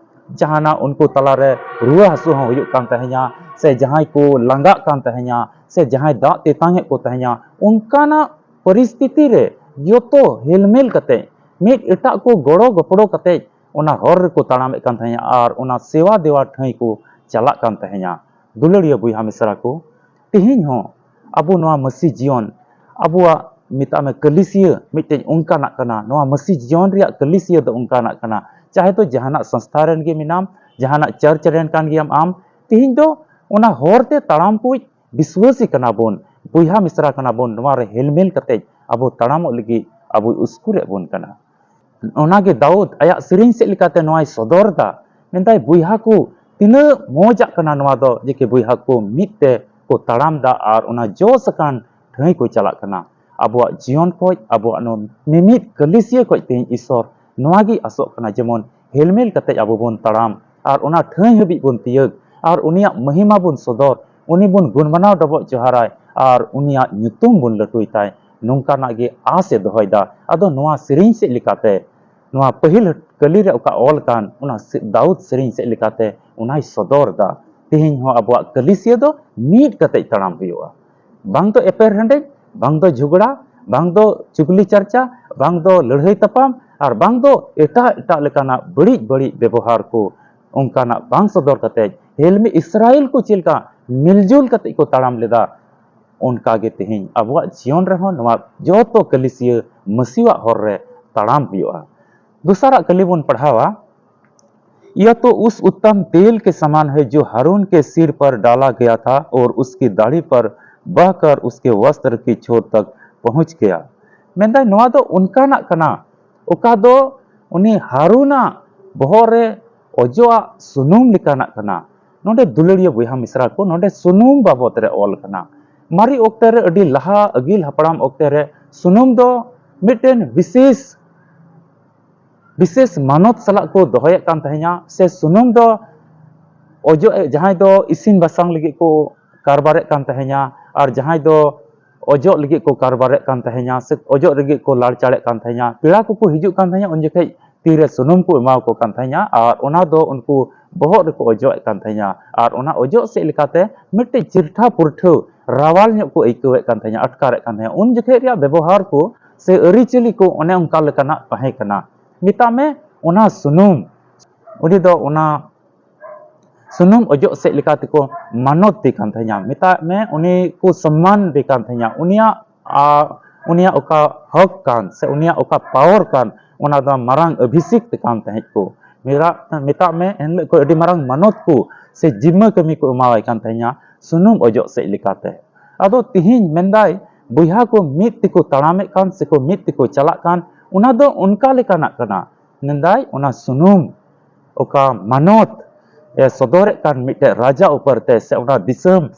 ᱡᱟᱦᱟᱱᱟᱜ ᱩᱱᱠᱩ ᱛᱟᱞᱟᱨᱮ ᱨᱩᱣᱟᱹ ᱦᱟᱹᱥᱩ ᱦᱚᱸ ᱦᱩᱭᱩᱜ ᱠᱟᱱ ᱛᱟᱦᱮᱸᱧᱟ, ᱥᱮ ᱡᱟᱦᱟᱸᱭ ᱠᱚ ᱞᱟᱸᱜᱟᱜ ᱠᱟᱱ ᱛᱟᱦᱮᱸᱧᱟ, ᱥᱮ ᱡᱟᱦᱟᱸᱭ ᱫᱟᱜ ᱛᱮᱛᱟᱝ ᱮᱫ ᱠᱚ ᱛᱟᱦᱮᱸᱧᱟ, ᱚᱱᱠᱟᱱᱟᱜ ᱯᱚᱨᱤᱥᱛᱷᱤᱛᱤ ᱨᱮ ᱡᱚᱛᱚ ᱦᱮᱞᱢᱮᱞ ᱠᱟᱛᱮ, ᱢᱤᱫ ᱮᱴᱟᱜ ᱠᱚ ᱜᱚᱲᱚ ᱜᱚᱯᱚᱲᱚ ᱠᱟᱛᱮ, ᱚᱱᱟ ᱦᱚᱨ ᱨᱮᱠᱚ ᱛᱟᱲᱟᱢᱮᱫ ᱠᱟᱱ ᱛᱟᱦᱮᱸᱫᱼᱟ ᱟᱨ ᱚᱱᱟ ᱥᱮᱣᱟ ᱫᱮᱣᱟ ᱴᱷᱟᱹᱭ ᱠᱚ ᱪᱟᱞᱟᱜ ᱠᱟᱱ ᱛᱟᱦᱮᱸᱫᱼᱟ᱾ ᱫᱩᱞᱟᱹᱲᱤᱭᱟᱹ ᱵᱚᱭᱦᱟ ᱢᱤᱥᱨᱟ ᱠᱚ, ᱛᱮᱦᱮᱧ ᱦᱚᱸ ᱟᱵᱚ ᱱᱚᱣᱟ ᱢᱟᱹᱥᱤ ᱡᱤᱭᱚᱱ, ᱟᱵᱚᱣᱟᱜ ᱢᱮᱛᱟᱜ ᱢᱮ ᱠᱟᱹᱞᱤᱥᱤᱭᱟᱹ ᱢᱤᱫᱴᱮᱱ ᱚᱱᱠᱟᱱᱟᱜ ᱠᱟᱱᱟ᱾ ᱱᱚᱣᱟ ᱢᱟᱹᱥᱤ ᱡᱤᱭᱚᱱ ᱨᱮᱭᱟᱜ ᱠᱟᱹᱞᱤᱥᱤᱭᱟᱹ ᱫᱚ ᱚᱱᱠᱟᱱᱟᱜ ᱠᱟᱱᱟ᱾ ᱪᱟᱦᱮ ᱫᱚ ᱡᱟᱦᱟᱱᱟᱜ ᱥᱚᱝᱥᱛᱷᱟ ᱨᱮᱱ ᱜᱮ ᱢᱮᱱᱟᱢ, ᱡᱟᱦᱟᱱᱟᱜ ᱪᱟᱨᱪ ᱨᱮᱱ ᱠᱟᱱ ᱜᱮᱭᱟᱢ ᱟᱢ, ᱛᱮᱦᱮᱧ ᱫᱚ ᱚᱱᱟ ᱦᱚᱨ ᱛᱮ ᱛᱟᱲᱟᱢ ᱠᱚ ᱵᱤᱥᱣᱟᱹᱥᱤ ᱠᱟᱱᱟ ᱵᱚᱱ, ᱵᱚᱭᱦᱟ ᱢᱤᱥᱨᱟ ᱠᱟᱱᱟ ᱵᱚᱱ, ᱱᱚᱣᱟ ᱨᱮ ᱦᱮᱞᱢᱮᱞ ᱠᱟᱛᱮ ᱟᱵᱚ ᱛᱟᱲᱟᱢᱚᱜ ᱞᱟᱹᱜᱤᱫ ᱟᱵᱚᱭ ᱩᱥᱠᱩᱨᱮᱫ ᱵᱚᱱ ᱠᱟᱱᱟ᱾ ᱚᱱᱟᱜᱮ ᱫᱟᱣᱩᱫ ᱟᱭᱟᱜ ᱥᱮᱨᱮᱧ ᱥᱮᱫ ᱞᱮᱠᱟᱛᱮ ᱱᱚᱣᱟᱭ ᱥᱚᱫᱚᱨ ᱮᱫᱟ᱾ ᱢᱮᱱᱫᱟᱭ, ᱵᱚᱭᱦᱟ ᱠᱚ, ᱛᱤᱱᱟᱹᱜ ᱢᱚᱡᱟᱜ ᱠᱟᱱᱟ ᱱᱚᱣᱟ ᱫᱚ, ᱡᱮ ᱠᱤ ᱵᱚᱭᱦᱟ ᱠᱚ ᱢᱤᱫ ᱛᱮ ᱠᱚ ᱛᱟᱲᱟᱢ ᱮᱫᱟ ᱟᱨ ᱚᱱᱟ ᱡᱚᱥ ᱟᱠᱟᱱ ᱴᱷᱟᱹᱭ ᱠᱚ ᱪᱟᱞᱟᱜ ᱠᱟᱱᱟ᱾ ᱟᱵᱚᱣᱟᱜ ᱡᱤᱭᱚᱱ ᱠᱷᱚᱡ, ᱟᱵᱚᱣᱟᱜ ᱱᱚᱣᱟ ᱢᱤᱢᱤᱫ ᱠᱟᱹᱞᱤᱥᱤᱭᱟᱹ ᱠᱷᱚᱡ ᱛᱮᱦᱮᱧ ᱤᱥᱚᱨ ᱱᱚᱣᱟ ᱜᱮ ᱟᱥᱚᱜ ᱠᱟᱱᱟ, ᱡᱮᱢᱚᱱ ᱦᱮᱞᱢᱮᱞ ᱠᱟᱛᱮ ᱟᱵᱚ ᱵᱚᱱ ᱛᱟᱲᱟᱢ ᱟᱨ ᱚᱱᱟ ᱴᱷᱟᱹᱭ ᱦᱟᱹᱵᱤᱡ ᱵᱚᱱ ᱛᱤᱭᱟᱹᱜ ᱟᱨ ᱩᱱᱤᱭᱟᱜ ᱢᱚᱦᱤᱢᱟ ᱵᱚᱱ ᱥᱚᱫᱚᱨ, ᱩᱱᱤ ᱵᱚᱱ ᱜᱩᱱᱢᱟᱱᱟᱣ ᱰᱚᱵᱚᱜ ᱡᱚᱦᱟᱨᱟᱭ ᱟᱨ ᱩᱱᱤᱭᱟᱜ ᱧᱩᱛᱩᱢ ᱵᱚᱱ ᱞᱟᱹᱴᱩᱭ ᱛᱟᱭ, ᱱᱚᱝᱠᱟᱱᱟᱜ ᱜᱮ ᱟᱸᱥ ᱮ ᱫᱚᱦᱚᱭᱮᱫᱟ᱾ ᱟᱫᱚ ᱱᱚᱣᱟ ᱥᱮᱨᱮᱧ ᱥᱮᱫ ᱞᱮᱠᱟᱛᱮ ᱱᱚᱣᱟ ᱯᱟᱹᱦᱤᱞ ᱠᱟᱹᱞᱤ ᱨᱮ ᱚᱠᱟ ᱚᱞ ᱠᱟᱱ, ᱚᱱᱟ ᱥᱮ-, ᱫᱟᱣᱩᱫ ᱥᱮᱨᱮᱧ ᱥᱮᱫ ᱞᱮᱠᱟᱛᱮ ᱚᱱᱟᱭ ᱥᱚᱫᱚᱨ ᱮᱫᱟ᱾ ᱛᱮᱦᱮᱧ ᱦᱚᱸ ᱟᱵᱚᱣᱟᱜ ᱠᱟᱹᱞᱤᱥᱤᱭᱟᱹ ᱫᱚ ᱢᱤᱫ ᱠᱟᱛᱮ ᱛᱟᱲᱟᱢ ᱦᱩᱭᱩᱜᱼᱟ᱾ ᱵᱟᱝ ᱫᱚ ᱮᱯᱮᱨ ᱦᱮᱸᱰᱮᱡ, ᱵᱟᱝ ᱫᱚ ᱡᱷᱚᱜᱽᱲᱟ, ᱵᱟᱝ ᱫᱚ ᱪᱩᱜᱽᱞᱤ ᱪᱟᱨᱪᱟ, ᱵᱟᱝ ᱫᱚ ᱞᱟᱹᱲᱦᱟᱹᱭ ᱛᱟᱯᱟᱢ, ᱟᱨ ᱵᱟᱝ ᱫᱚ ᱮᱴᱟᱜ ᱮᱴᱟᱜ ᱞᱮᱠᱟᱱᱟᱜ ᱵᱟᱹᱲᱤᱡ ᱵᱟᱹᱲᱤᱡ ᱵᱮᱵᱚᱦᱟᱨ ᱠᱚ, ᱚᱱᱠᱟᱱᱟᱜ ᱵᱟᱝ ᱥᱚᱫᱚᱨ ᱠᱟᱛᱮ ᱦᱮᱞᱢᱮ ᱤᱥᱨᱟᱭᱮᱞ ᱠᱚ ᱪᱮᱫ ᱞᱮᱠᱟ ᱢᱤᱞᱡᱩᱞ ᱠᱟᱛᱮ ᱠᱚ ᱛᱟᱲᱟᱢ ᱞᱮᱫᱟ, ᱚᱱᱠᱟ ᱜᱮ ᱛᱮᱦᱮᱧ ᱟᱵᱚᱣᱟᱜ ᱡᱤᱭᱚᱱ ᱨᱮᱦᱚᱸ ᱱᱚᱣᱟ ᱡᱚᱛᱚ ᱠᱟᱹᱞᱤᱥᱤᱭᱟᱹ ᱢᱟᱹᱥᱤᱣᱟᱜ ᱦᱚᱨ ᱨᱮ ᱛᱟᱲᱟᱢ ᱦᱩᱭᱩᱜᱼᱟ᱾ ᱫᱚᱥᱟᱨᱟᱜ ᱠᱟᱹᱞᱤ ᱵᱚᱱ ᱯᱟᱲᱦᱟᱣᱟ, यह तो उस उत्तम तेल के समान है जो हारून के सिर पर डाला गया था और उसकी दाढ़ी पर बहकर उसके वस्त्र की छोर तक पहुंच गया᱾ ᱢᱮᱱᱫᱟᱭ, ᱱᱚᱣᱟ ᱫᱚ ᱚᱱᱠᱟᱱᱟᱜ ᱠᱟᱱᱟ, ᱚᱠᱟ ᱫᱚ ᱩᱱᱤ ᱦᱟᱨᱩᱱᱟᱜ ᱵᱚᱦᱚᱜ ᱨᱮ ᱚᱡᱚᱜ ᱟᱜ ᱥᱩᱱᱩᱢ ᱞᱮᱠᱟᱱᱟᱜ ᱠᱟᱱᱟ᱾ ᱱᱚᱰᱮ ᱫᱩᱞᱟᱹᱲᱤᱭᱟᱹ ᱵᱚᱭᱦᱟ ᱢᱤᱥᱨᱟ ᱠᱚ, ᱱᱚᱰᱮ ᱥᱩᱱᱩᱢ ᱵᱟᱵᱚᱛ ᱨᱮ ᱚᱞ ᱠᱟᱱᱟ᱾ ᱢᱟᱨᱮ ᱚᱠᱛᱮ ᱨᱮ, ᱟᱹᱰᱤ ᱞᱟᱦᱟ ᱟᱹᱜᱤᱞ ᱦᱟᱯᱲᱟᱢ ᱚᱠᱛᱮ ᱨᱮ ᱥᱩᱱᱩᱢ ᱫᱚ ᱢᱤᱫᱴᱮᱱ ᱵᱤᱥᱮᱥ ᱵᱤᱥᱮᱥ ᱢᱟᱱᱚᱛ ᱥᱟᱞᱟᱜ ᱠᱚ ᱫᱚᱦᱚᱭᱮᱫ ᱠᱟᱱ ᱛᱟᱦᱮᱸᱧᱟ, ᱥᱮ ᱥᱩᱱᱩᱢ ᱫᱚ ᱚᱡᱚᱜ, ᱡᱟᱦᱟᱸᱭ ᱫᱚ ᱤᱥᱤᱱ ᱵᱟᱥᱟᱝ ᱞᱟᱹᱜᱤᱫ ᱠᱚ ᱠᱟᱨᱵᱟᱨᱮᱫ ᱠᱟᱱ ᱛᱟᱦᱮᱸᱧᱟ, ᱟᱨ ᱡᱟᱦᱟᱸᱭ ᱫᱚ ᱚᱡᱚᱜ ᱞᱟᱹᱜᱤᱫ ᱠᱚ ᱠᱟᱨᱵᱟᱨᱮᱫ ᱠᱟᱱ ᱛᱟᱦᱮᱸᱧᱟ, ᱥᱮ ᱚᱡᱚᱜ ᱞᱟᱹᱜᱤᱫ ᱠᱚ ᱞᱟᱲᱪᱟᱲᱮᱫ ᱠᱟᱱ ᱛᱟᱦᱮᱸᱧᱟ, ᱯᱮᱲᱟ ᱠᱚᱠᱚ ᱦᱤᱡᱩᱜ ᱠᱟᱱ ᱛᱟᱦᱮᱸᱧᱟ, ᱩᱱ ᱡᱚᱠᱷᱮᱡ ᱛᱤᱨᱮ ᱥᱩᱱᱩᱢ ᱠᱚ ᱮᱢᱟ ᱠᱚ ᱠᱟᱱ ᱛᱟᱦᱮᱸᱧᱟ ᱟᱨ ᱚᱱᱟ ᱫᱚ ᱩᱱᱠᱩ ᱵᱚᱦᱚᱜ ᱨᱮᱠᱚ ᱚᱡᱚᱜ ᱮᱫ ᱠᱟᱱ ᱛᱟᱦᱮᱸᱧᱟ᱾ ᱟᱨ ᱚᱱᱟ ᱚᱡᱚᱜ ᱥᱮᱫ ᱞᱮᱠᱟᱛᱮ ᱢᱤᱫᱴᱮᱡ ᱪᱤᱨᱴᱷᱟ ᱯᱩᱨᱴᱷᱟᱹ ᱨᱟᱣᱟᱞ ᱧᱚᱜ ᱠᱚ ᱟᱹᱭᱠᱟᱹᱣᱮᱫ ᱠᱟᱱ ᱛᱟᱦᱮᱸᱧᱟ, ᱟᱴᱠᱟᱨᱮᱫ ᱠᱟᱱ ᱛᱟᱦᱮᱸᱧᱟ᱾ ᱩᱱ ᱡᱚᱠᱷᱮᱡ ᱨᱮᱭᱟᱜ ᱵᱮᱵᱚᱦᱟᱨ ᱠᱚ ᱥᱮ ᱟᱹᱨᱤᱪᱟᱹᱞᱤ ᱠᱚ ᱚᱱᱮ ᱚᱱᱠᱟ ᱞᱮᱠᱟᱱᱟᱜ ᱛᱟᱦᱮᱸ ᱠᱟᱱᱟ᱾ ᱢᱮᱛᱟᱜ ᱢᱮ, ᱚᱱᱟ ᱥᱩᱱᱩᱢ, ᱩᱱᱤ ᱫᱚ ᱚᱱᱟ ᱥᱩᱱᱩᱢ ᱚᱡᱚᱜ ᱥᱮᱫ ᱞᱮᱠᱟ ᱛᱮᱠᱚ ᱢᱟᱱᱚᱛ ᱫᱮ ᱠᱟᱱ ᱛᱟᱦᱮᱸᱱᱟ᱾ ᱢᱮᱛᱟᱜ ᱢᱮ, ᱩᱱᱤ ᱠᱚ ᱥᱚᱢᱢᱟᱱ ᱫᱮ ᱠᱟᱱ ᱛᱟᱦᱮᱸᱱᱟ᱾ ᱩᱱᱤᱭᱟᱜ, ᱟ, ᱩᱱᱤᱭᱟᱜ ᱚᱠᱟ ᱦᱚᱠ ᱠᱟᱱ ᱥᱮ ᱩᱱᱤᱭᱟᱜ ᱚᱠᱟ ᱯᱟᱣᱟᱨ ᱠᱟᱱ, ᱚᱱᱟ ᱫᱚ ᱢᱟᱨᱟᱝ ᱚᱵᱷᱤᱥᱮᱠ ᱛᱮ ᱠᱟᱱ ᱛᱟᱦᱮᱸᱫ ᱠᱚ᱾ ᱢᱮᱛᱟᱜ, ᱢᱮᱛᱟᱜ ᱢᱮ, ᱮᱱᱦᱤᱞᱳᱜ ᱠᱚ ᱟᱹᱰᱤ ᱢᱟᱨᱟᱝ ᱢᱟᱱᱚᱛ ᱠᱚ ᱥᱮ ᱡᱤᱢᱢᱟᱹ ᱠᱟᱹᱢᱤ ᱠᱚ ᱮᱢᱟᱣᱟᱭ ᱠᱟᱱ ᱛᱟᱦᱮᱸᱱᱟ ᱥᱩᱱᱩᱢ ᱚᱡᱚᱜ ᱥᱮᱫ ᱞᱮᱠᱟᱛᱮ᱾ ᱟᱫᱚ ᱛᱤᱦᱤᱧ ᱢᱮᱱᱫᱟᱭ, ᱵᱚᱭᱦᱟ ᱠᱚ ᱢᱤᱫ ᱛᱮᱠᱚ ᱛᱟᱲᱟᱢᱮᱫ ᱠᱟᱱ ᱥᱮᱠᱚ ᱢᱤᱫ ᱛᱮᱠᱚ ᱪᱟᱞᱟᱜ ᱠᱟᱱ, ᱚᱱᱟ ᱫᱚ ᱚᱱᱠᱟ ᱞᱮᱠᱟᱱᱟᱜ ᱠᱟᱱᱟ᱾ ᱢᱮᱱᱫᱟᱭ, ᱚᱱᱟ ᱥᱩᱱᱩᱢ ᱚᱠᱟ ᱢᱟᱱᱚᱛ ᱮ ᱥᱚᱫᱚᱨᱮᱫ ᱠᱟᱱ ᱢᱤᱫᱴᱮᱡ ᱨᱟᱡᱟ ᱩᱯᱚᱨ ᱛᱮ ᱥᱮ ᱚᱱᱟ ᱫᱤᱥᱚᱢ,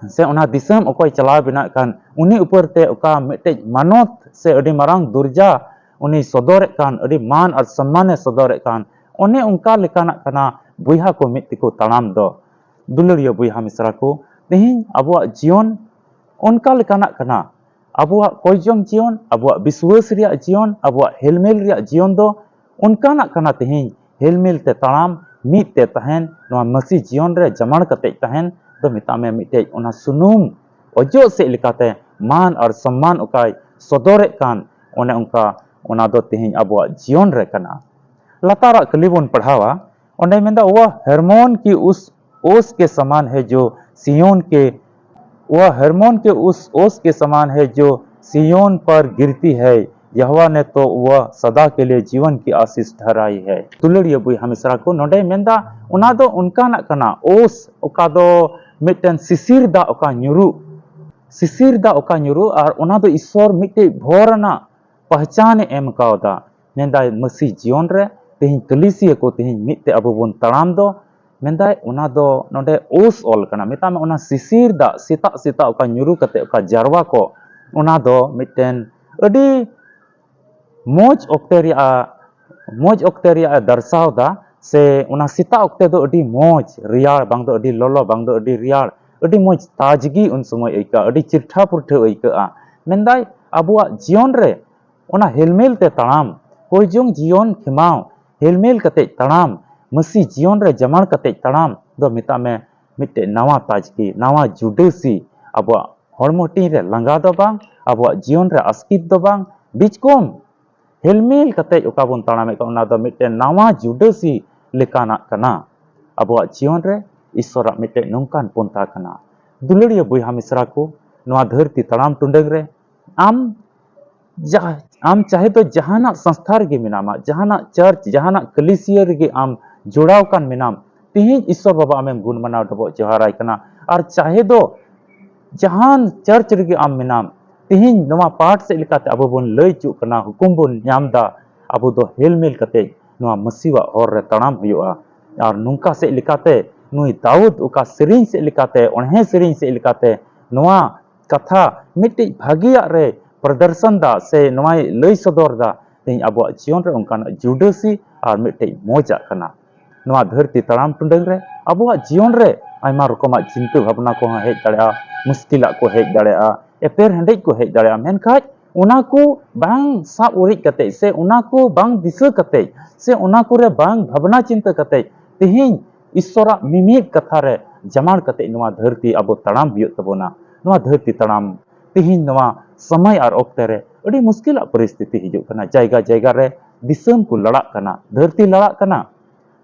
ᱥᱮ ᱚᱱᱟ ᱫᱤᱥᱚᱢ ᱚᱠᱚᱭ ᱪᱟᱞᱟᱣ ᱵᱮᱱᱟᱜ ᱠᱟᱱ, ᱩᱱᱤ ᱩᱯᱚᱨ ᱛᱮ ᱚᱠᱟ ᱢᱤᱫᱴᱮᱡ ᱢᱟᱱᱚᱛ ᱥᱮ ᱟᱹᱰᱤ ᱢᱟᱨᱟᱝ ᱫᱚᱨᱡᱟ ᱩᱱᱤ ᱥᱚᱫᱚᱨᱮᱫ ᱠᱟᱱ, ᱟᱹᱰᱤ ᱢᱟᱱ ᱟᱨ ᱥᱚᱢᱢᱟᱱᱮ ᱥᱚᱫᱚᱨᱮᱫ ᱠᱟᱱ, ᱚᱱᱮ ᱚᱱᱠᱟ ᱞᱮᱠᱟᱱᱟᱜ ᱠᱟᱱᱟ ᱵᱚᱭᱦᱟ ᱠᱚ ᱢᱤᱫ ᱛᱮᱠᱚ ᱛᱟᱲᱟᱢ ᱫᱚ᱾ ᱫᱩᱞᱟᱹᱲᱤᱭᱟᱹ ᱵᱚᱭᱦᱟ ᱢᱤᱥᱨᱟ ᱠᱚ, ᱛᱮᱦᱮᱧ ᱟᱵᱚᱣᱟᱜ ᱡᱤᱭᱚᱱ ᱚᱱᱠᱟ ᱞᱮᱠᱟᱱᱟᱜ ᱠᱟᱱᱟ᱾ ᱟᱵᱚᱣᱟᱜ ᱠᱚᱭᱡᱚᱝ ᱡᱤᱭᱚᱱ, ᱟᱵᱚᱣᱟᱜ ᱵᱤᱥᱣᱟᱹᱥ ᱨᱮᱭᱟᱜ ᱡᱤᱭᱚᱱ, ᱟᱵᱚᱣᱟᱜ ᱦᱮᱞᱢᱮᱞ ᱨᱮᱭᱟᱜ ᱡᱤᱭᱚᱱ ᱫᱚ ᱚᱱᱠᱟᱱᱟᱜ ᱠᱟᱱᱟ᱾ ᱛᱮᱦᱮᱧ ᱦᱮᱞᱢᱮᱞ ᱛᱮ ᱛᱟᱲᱟᱢ, ᱢᱤᱫ ᱛᱮ ᱛᱟᱦᱮᱱ, ᱱᱚᱣᱟ ᱢᱟᱹᱥᱤ ᱡᱤᱭᱚᱱ ᱨᱮ ᱡᱟᱢᱟᱲ ᱠᱟᱛᱮᱡ ᱛᱟᱦᱮᱱ ᱫᱚ ᱢᱮᱛᱟᱜ ᱢᱮ ᱢᱤᱫᱴᱮᱡ ᱚᱱᱟ ᱥᱩᱱᱩᱢ ᱚᱡᱚᱜ ᱥᱮᱫ ᱞᱮᱠᱟᱛᱮ ᱢᱟᱱ ᱟᱨ ᱥᱚᱢᱢᱟᱱ ᱚᱠᱟᱭ ᱥᱚᱫᱚᱨᱮᱫ ᱠᱟᱱ, ᱚᱱᱮ ᱚᱱᱠᱟ ᱚᱱᱟ ᱫᱚ ᱛᱮᱦᱮᱧ ᱟᱵᱚᱣᱟᱜ ᱡᱤᱭᱚᱱ ᱨᱮ ᱠᱟᱱᱟ᱾ ᱞᱟᱛᱟᱨᱟᱜ ᱠᱟᱹᱞᱤ ᱵᱚᱱ ᱯᱟᱲᱦᱟᱣᱟ, ᱚᱸᱰᱮ ᱢᱮᱱᱫᱟ, "वह हेर्मोन की उस ओस के समान है जो सिय्योन के, वह हेर्मोन के उस ओस के समान है जो सिय्योन पर गिरती है, यहोवा ने तो वह सदा के लिए जीवन की आशीष ठहराई है।" ᱫᱩᱞᱟᱹᱲᱤᱭᱟᱹ ᱵᱚᱭᱦᱟ ᱢᱤᱥᱨᱟ ᱠᱚ, ᱱᱚᱰᱮ ᱢᱮᱱᱫᱟ, ᱚᱱᱟ ᱫᱚ ᱚᱱᱠᱟᱱᱟᱜ ᱠᱟᱱᱟ, ᱳᱥ, ᱚᱠᱟ ᱫᱚ ᱢᱤᱫᱴᱮᱱ ᱥᱤᱥᱤᱨ ᱫᱟᱜ ᱚᱠᱟ ᱧᱩᱨᱩᱜ, ᱥᱤᱥᱤᱨ ᱫᱟᱜ ᱚᱠᱟ ᱧᱩᱨᱩᱜ, ᱟᱨ ᱚᱱᱟ ᱫᱚ ᱤᱥᱥᱚᱨ ᱢᱤᱫᱴᱮᱡ ᱵᱷᱚᱨ ᱟᱱᱟᱜ ᱯᱟᱦᱪᱟᱱ ᱮ ᱮᱢ ᱠᱟᱣᱫᱟ᱾ ᱢᱮᱱᱫᱟᱭ, ᱢᱟᱹᱥᱤ ᱡᱤᱭᱚᱱ ᱨᱮ ᱛᱮᱦᱮᱧ ᱠᱟᱹᱞᱤᱥᱤᱭᱟᱹ ᱠᱚ, ᱛᱮᱦᱮᱧ ᱢᱤᱫ ᱛᱮ ᱟᱵᱚ ᱵᱚᱱ ᱛᱟᱲᱟᱢ ᱫᱚ, ᱢᱮᱱᱫᱟᱭ, ᱚᱱᱟ ᱫᱚ ᱱᱚᱰᱮ ᱳᱥ ᱚᱞ ᱠᱟᱱᱟ᱾ ᱢᱮᱛᱟᱜ ᱢᱮ, ᱚᱱᱟ ᱥᱤᱥᱤᱨ ᱫᱟᱜ ᱥᱮᱛᱟᱜ ᱥᱮᱛᱟᱜ ᱚᱠᱟ ᱧᱩᱨᱩ ᱠᱟᱛᱮ ᱚᱠᱟ ᱡᱟᱨᱣᱟ ᱠᱚ, ᱚᱱᱟ ᱫᱚ ᱢᱤᱫᱴᱮᱱ ᱟᱹᱰᱤ ᱢᱚᱡᱽ ᱚᱠᱛᱮ ᱨᱮᱭᱟᱜ, ᱢᱚᱡᱽ ᱚᱠᱛᱮ ᱨᱮᱭᱟᱜ ᱮ ᱫᱟᱨᱥᱟᱣ ᱫᱟ᱾ ᱥᱮ ᱚᱱᱟ ᱥᱮᱛᱟᱜ ᱚᱠᱛᱮ ᱫᱚ ᱟᱹᱰᱤ ᱢᱚᱡᱽ ᱨᱮᱭᱟᱲ, ᱵᱟᱝ ᱫᱚ ᱟᱹᱰᱤ ᱞᱚᱞᱚ, ᱵᱟᱝ ᱫᱚ ᱟᱹᱰᱤ ᱨᱮᱭᱟᱲ, ᱟᱹᱰᱤ ᱢᱚᱡᱽ ᱛᱟᱡᱽᱜᱤ ᱩᱱ ᱥᱚᱢᱚᱭ ᱟᱹᱭᱠᱟᱹᱜᱼᱟ, ᱟᱹᱰᱤ ᱪᱤᱨᱴᱷᱟ ᱯᱩᱨᱴᱷᱟᱹ ᱟᱹᱭᱠᱟᱹᱜᱼᱟ᱾ ᱢᱮᱱᱫᱟᱭ, ᱟᱵᱚᱣᱟᱜ ᱡᱤᱭᱚᱱ ᱨᱮ ᱚᱱᱟ ᱦᱮᱞᱢᱮᱞ ᱛᱮ ᱛᱟᱲᱟᱢ, ᱠᱚᱭᱡᱚᱝ ᱡᱤᱭᱚᱱ ᱠᱷᱮᱢᱟᱣ, ᱦᱮᱞᱢᱮᱞ ᱠᱟᱛᱮᱡ ᱛᱟᱲᱟᱢ, ᱢᱟᱹᱥᱤ ᱡᱤᱭᱚᱱ ᱨᱮ ᱡᱟᱢᱟᱲ ᱠᱟᱛᱮᱡ ᱛᱟᱲᱟᱢ ᱫᱚ ᱢᱮᱛᱟᱜ ᱢᱮ ᱢᱤᱫᱴᱮᱡ ᱱᱟᱣᱟ ᱛᱟᱡᱽᱜᱤ, ᱱᱟᱣᱟ ᱡᱩᱰᱟᱹᱥᱤ, ᱟᱵᱚᱣᱟᱜ ᱦᱚᱲᱢᱚ ᱦᱟᱹᱴᱤᱧ ᱨᱮ ᱞᱟᱸᱜᱟ ᱫᱚ ᱵᱟᱝ, ᱟᱵᱚᱣᱟᱜ ᱡᱤᱭᱚᱱ ᱨᱮ ᱟᱥᱠᱤᱛ ᱫᱚ ᱵᱟᱝ, ᱵᱤᱪᱠᱚᱢ ᱦᱮᱞᱢᱮᱞ ᱠᱟᱛᱮ ᱚᱠᱟ ᱵᱚᱱ ᱛᱟᱲᱟᱢᱮᱫ ᱠᱟᱱᱟ, ᱚᱱᱟ ᱫᱚ ᱢᱤᱫᱴᱮᱱ ᱱᱟᱣᱟ ᱡᱩᱰᱟᱹᱥᱤ ᱞᱮᱠᱟᱱᱟᱜ ᱠᱟᱱᱟ᱾ ᱟᱵᱚᱣᱟᱜ ᱡᱤᱭᱚᱱ ᱨᱮ ᱤᱥᱥᱚᱨᱟᱜ ᱢᱤᱫᱴᱮᱱ ᱱᱚᱝᱠᱟᱱ ᱯᱚᱱᱛᱷᱟ ᱠᱟᱱᱟ᱾ ᱫᱩᱞᱟᱹᱲᱤᱭᱟᱹ ᱵᱚᱭᱦᱟ ᱢᱤᱥᱨᱟ ᱠᱚ, ᱱᱚᱣᱟ ᱫᱷᱟᱹᱨᱛᱤ ᱛᱟᱲᱟᱢ ᱴᱩᱰᱟᱹᱝ ᱨᱮ ᱟᱢ ᱡᱟᱦᱟᱸ, ᱟᱢ ᱪᱟᱦᱮ ᱫᱚ ᱡᱟᱦᱟᱱᱟᱜ ᱥᱚᱝᱥᱛᱷᱟ ᱨᱮᱜᱮ ᱢᱮᱱᱟᱢᱟ, ᱡᱟᱦᱟᱱᱟᱜ ᱪᱟᱨᱪ, ᱡᱟᱦᱟᱱᱟᱜ ᱠᱟᱹᱞᱤᱥᱤᱭᱟᱹ ᱨᱮᱜᱮ ᱟᱢ ᱡᱚᱲᱟᱣ ᱠᱟᱱ ᱢᱮᱱᱟᱢ, ᱛᱮᱦᱮᱧ ᱤᱥᱥᱚᱨ ᱵᱟᱵᱟ ᱟᱢᱮᱢ ᱜᱩᱱ ᱢᱟᱱᱟᱣ ᱰᱚᱵᱚᱜ ᱡᱚᱦᱟᱨᱟᱭ ᱠᱟᱱᱟ᱾ ᱟᱨ ᱪᱟᱦᱮ ᱫᱚ ᱡᱟᱦᱟᱱ ᱪᱟᱨᱪ ᱨᱮᱜᱮ ᱟᱢ ᱢᱮᱱᱟᱢ, ᱛᱮᱦᱮᱧ ᱱᱚᱣᱟ ᱯᱟᱴ ᱥᱮᱫ ᱞᱮᱠᱟᱛᱮ ᱟᱵᱚ ᱵᱚᱱ ᱞᱟᱹᱭ ᱦᱚᱪᱚᱜ ᱠᱟᱱᱟ, ᱦᱩᱠᱩᱢ ᱵᱚᱱ ᱧᱟᱢ ᱮᱫᱟ, ᱟᱵᱚ ᱫᱚ ᱦᱮᱞᱢᱮᱞ ᱠᱟᱛᱮ ᱱᱚᱣᱟ ᱢᱟᱹᱥᱤᱣᱟᱜ ᱦᱚᱨ ᱨᱮ ᱛᱟᱲᱟᱢ ᱦᱩᱭᱩᱜᱼᱟ᱾ ᱟᱨ ᱱᱚᱝᱠᱟ ᱥᱮᱫ ᱞᱮᱠᱟᱛᱮ ᱱᱩᱭ ᱫᱟᱣᱩᱫ ᱚᱠᱟ ᱥᱮᱨᱮᱧ ᱥᱮᱫ ᱞᱮᱠᱟᱛᱮ, ᱚᱬᱦᱮ ᱥᱮᱨᱮᱧ ᱥᱮᱫ ᱞᱮᱠᱟᱛᱮ ᱱᱚᱣᱟ ᱠᱟᱛᱷᱟ ᱢᱤᱫᱴᱤᱡ ᱵᱷᱟᱹᱜᱤᱭᱟᱜ ᱨᱮ ᱯᱨᱚᱫᱚᱨᱥᱚᱱ ᱫᱟ ᱥᱮ ᱱᱚᱣᱟᱭ ᱞᱟᱹᱭ ᱥᱚᱫᱚᱨ ᱫᱟ, ᱛᱮᱦᱮᱧ ᱟᱵᱚᱣᱟᱜ ᱡᱤᱭᱚᱱ ᱨᱮ ᱚᱱᱠᱟᱱᱟᱜ ᱡᱩᱰᱟᱹᱥᱤ ᱟᱨ ᱢᱤᱫᱴᱤᱡ ᱢᱚᱡᱟᱜ ᱠᱟᱱᱟ᱾ ᱱᱚᱣᱟ ᱫᱷᱟᱹᱨᱛᱤ ᱛᱟᱲᱟᱢ ᱴᱩᱰᱟᱹᱝ ᱨᱮ ᱟᱵᱚᱣᱟᱜ ᱡᱤᱭᱚᱱ ᱨᱮ ᱟᱭᱢᱟ ᱨᱚᱠᱚᱢᱟᱜ ᱪᱤᱱᱛᱟᱹ ᱵᱷᱟᱵᱽᱱᱟ ᱠᱚᱦᱚᱸ ᱦᱮᱡ ᱫᱟᱲᱮᱭᱟᱜᱼᱟ, ᱢᱩᱥᱠᱤᱞᱟᱜ ᱠᱚ ᱦᱮᱡ ᱫᱟᱲᱮᱭᱟᱜᱼᱟ, ᱮᱯᱮᱨ ᱦᱮᱸᱰᱮᱡ ᱠᱚ ᱦᱮᱡ ᱫᱟᱲᱮᱭᱟᱜᱼᱟ᱾ ᱢᱮᱱᱠᱷᱟᱡ ᱚᱱᱟ ᱠᱚ ᱵᱟᱝ ᱥᱟᱵ ᱩᱨᱤᱡ ᱠᱟᱛᱮ ᱥᱮ ᱚᱱᱟ ᱠᱚ ᱵᱟᱝ ᱫᱤᱥᱟᱹ ᱠᱟᱛᱮ ᱥᱮ ᱚᱱᱟ ᱠᱚᱨᱮ ᱵᱟᱝ ᱵᱷᱟᱵᱽᱱᱟ ᱪᱤᱱᱛᱟᱹ ᱠᱟᱛᱮ ᱛᱮᱦᱮᱧ ᱤᱥᱥᱚᱨᱟᱜ ᱢᱤᱢᱤᱫ ᱠᱟᱛᱷᱟ ᱨᱮ ᱡᱟᱢᱟᱲ ᱠᱟᱛᱮ ᱱᱚᱣᱟ ᱫᱷᱟᱹᱨᱛᱤ ᱟᱵᱚ ᱛᱟᱲᱟᱢ ᱦᱩᱭᱩᱜ ᱛᱟᱵᱚᱱᱟ᱾ ᱱᱚᱣᱟ ᱫᱷᱟᱹᱨᱛᱤ ᱛᱟᱲᱟᱢ ᱛᱮᱦᱮᱧ ᱱᱚᱣᱟ ᱥᱚᱢᱚᱭ ᱟᱨ ᱚᱠᱛᱮ ᱨᱮ ᱟᱹᱰᱤ ᱢᱩᱥᱠᱤᱞᱟᱜ ᱯᱚᱨᱤᱥᱛᱷᱤᱛᱤ ᱦᱤᱡᱩᱜ ᱠᱟᱱᱟ᱾ ᱡᱟᱭᱜᱟ ᱡᱟᱭᱜᱟ ᱨᱮ ᱫᱤᱥᱚᱢ ᱠᱚ ᱞᱟᱲᱟᱜ ᱠᱟᱱᱟ, ᱫᱷᱟᱹᱨᱛᱤ ᱞᱟᱲᱟᱜ ᱠᱟᱱᱟ,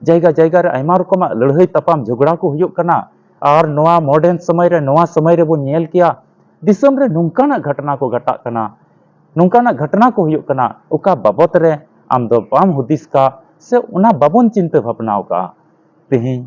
ᱡᱟᱭᱜᱟ ᱡᱟᱭᱜᱟ ᱨᱮ ᱟᱭᱢᱟ ᱨᱚᱠᱚᱢᱟᱜ ᱞᱟᱹᱲᱦᱟᱹᱭ ᱛᱟᱯᱟᱢ ᱡᱷᱚᱜᱽᱲᱟ ᱠᱚ ᱦᱩᱭᱩᱜ ᱠᱟᱱᱟ᱾ ᱟᱨ ᱱᱚᱣᱟ modern ᱥᱚᱢᱚᱭ ᱨᱮ, ᱱᱚᱣᱟ ᱥᱚᱢᱚᱭ ᱨᱮᱵᱚᱱ ᱧᱮᱞ ᱠᱮᱭᱟ, ᱫᱤᱥᱚᱢ ᱨᱮ ᱱᱚᱝᱠᱟᱱᱟᱜ ᱜᱷᱚᱴᱚᱱᱟ ᱠᱚ ᱜᱷᱟᱴᱟᱜ ᱠᱟᱱᱟ, ᱱᱚᱝᱠᱟᱱᱟᱜ ᱜᱷᱚᱴᱚᱱᱟ ᱠᱚ ᱦᱩᱭᱩᱜ ᱠᱟᱱᱟ, ᱚᱠᱟ ᱵᱟᱵᱚᱛ ᱨᱮ ᱟᱢ ᱫᱚ ᱵᱟᱢ ᱦᱩᱫᱤᱥ ᱠᱟᱜ ᱥᱮ ᱚᱱᱟ ᱵᱟᱵᱚᱱ ᱪᱤᱱᱛᱟᱹ ᱵᱷᱟᱵᱽᱱᱟ ᱟᱠᱟᱜᱼᱟ᱾ ᱛᱮᱦᱮᱧ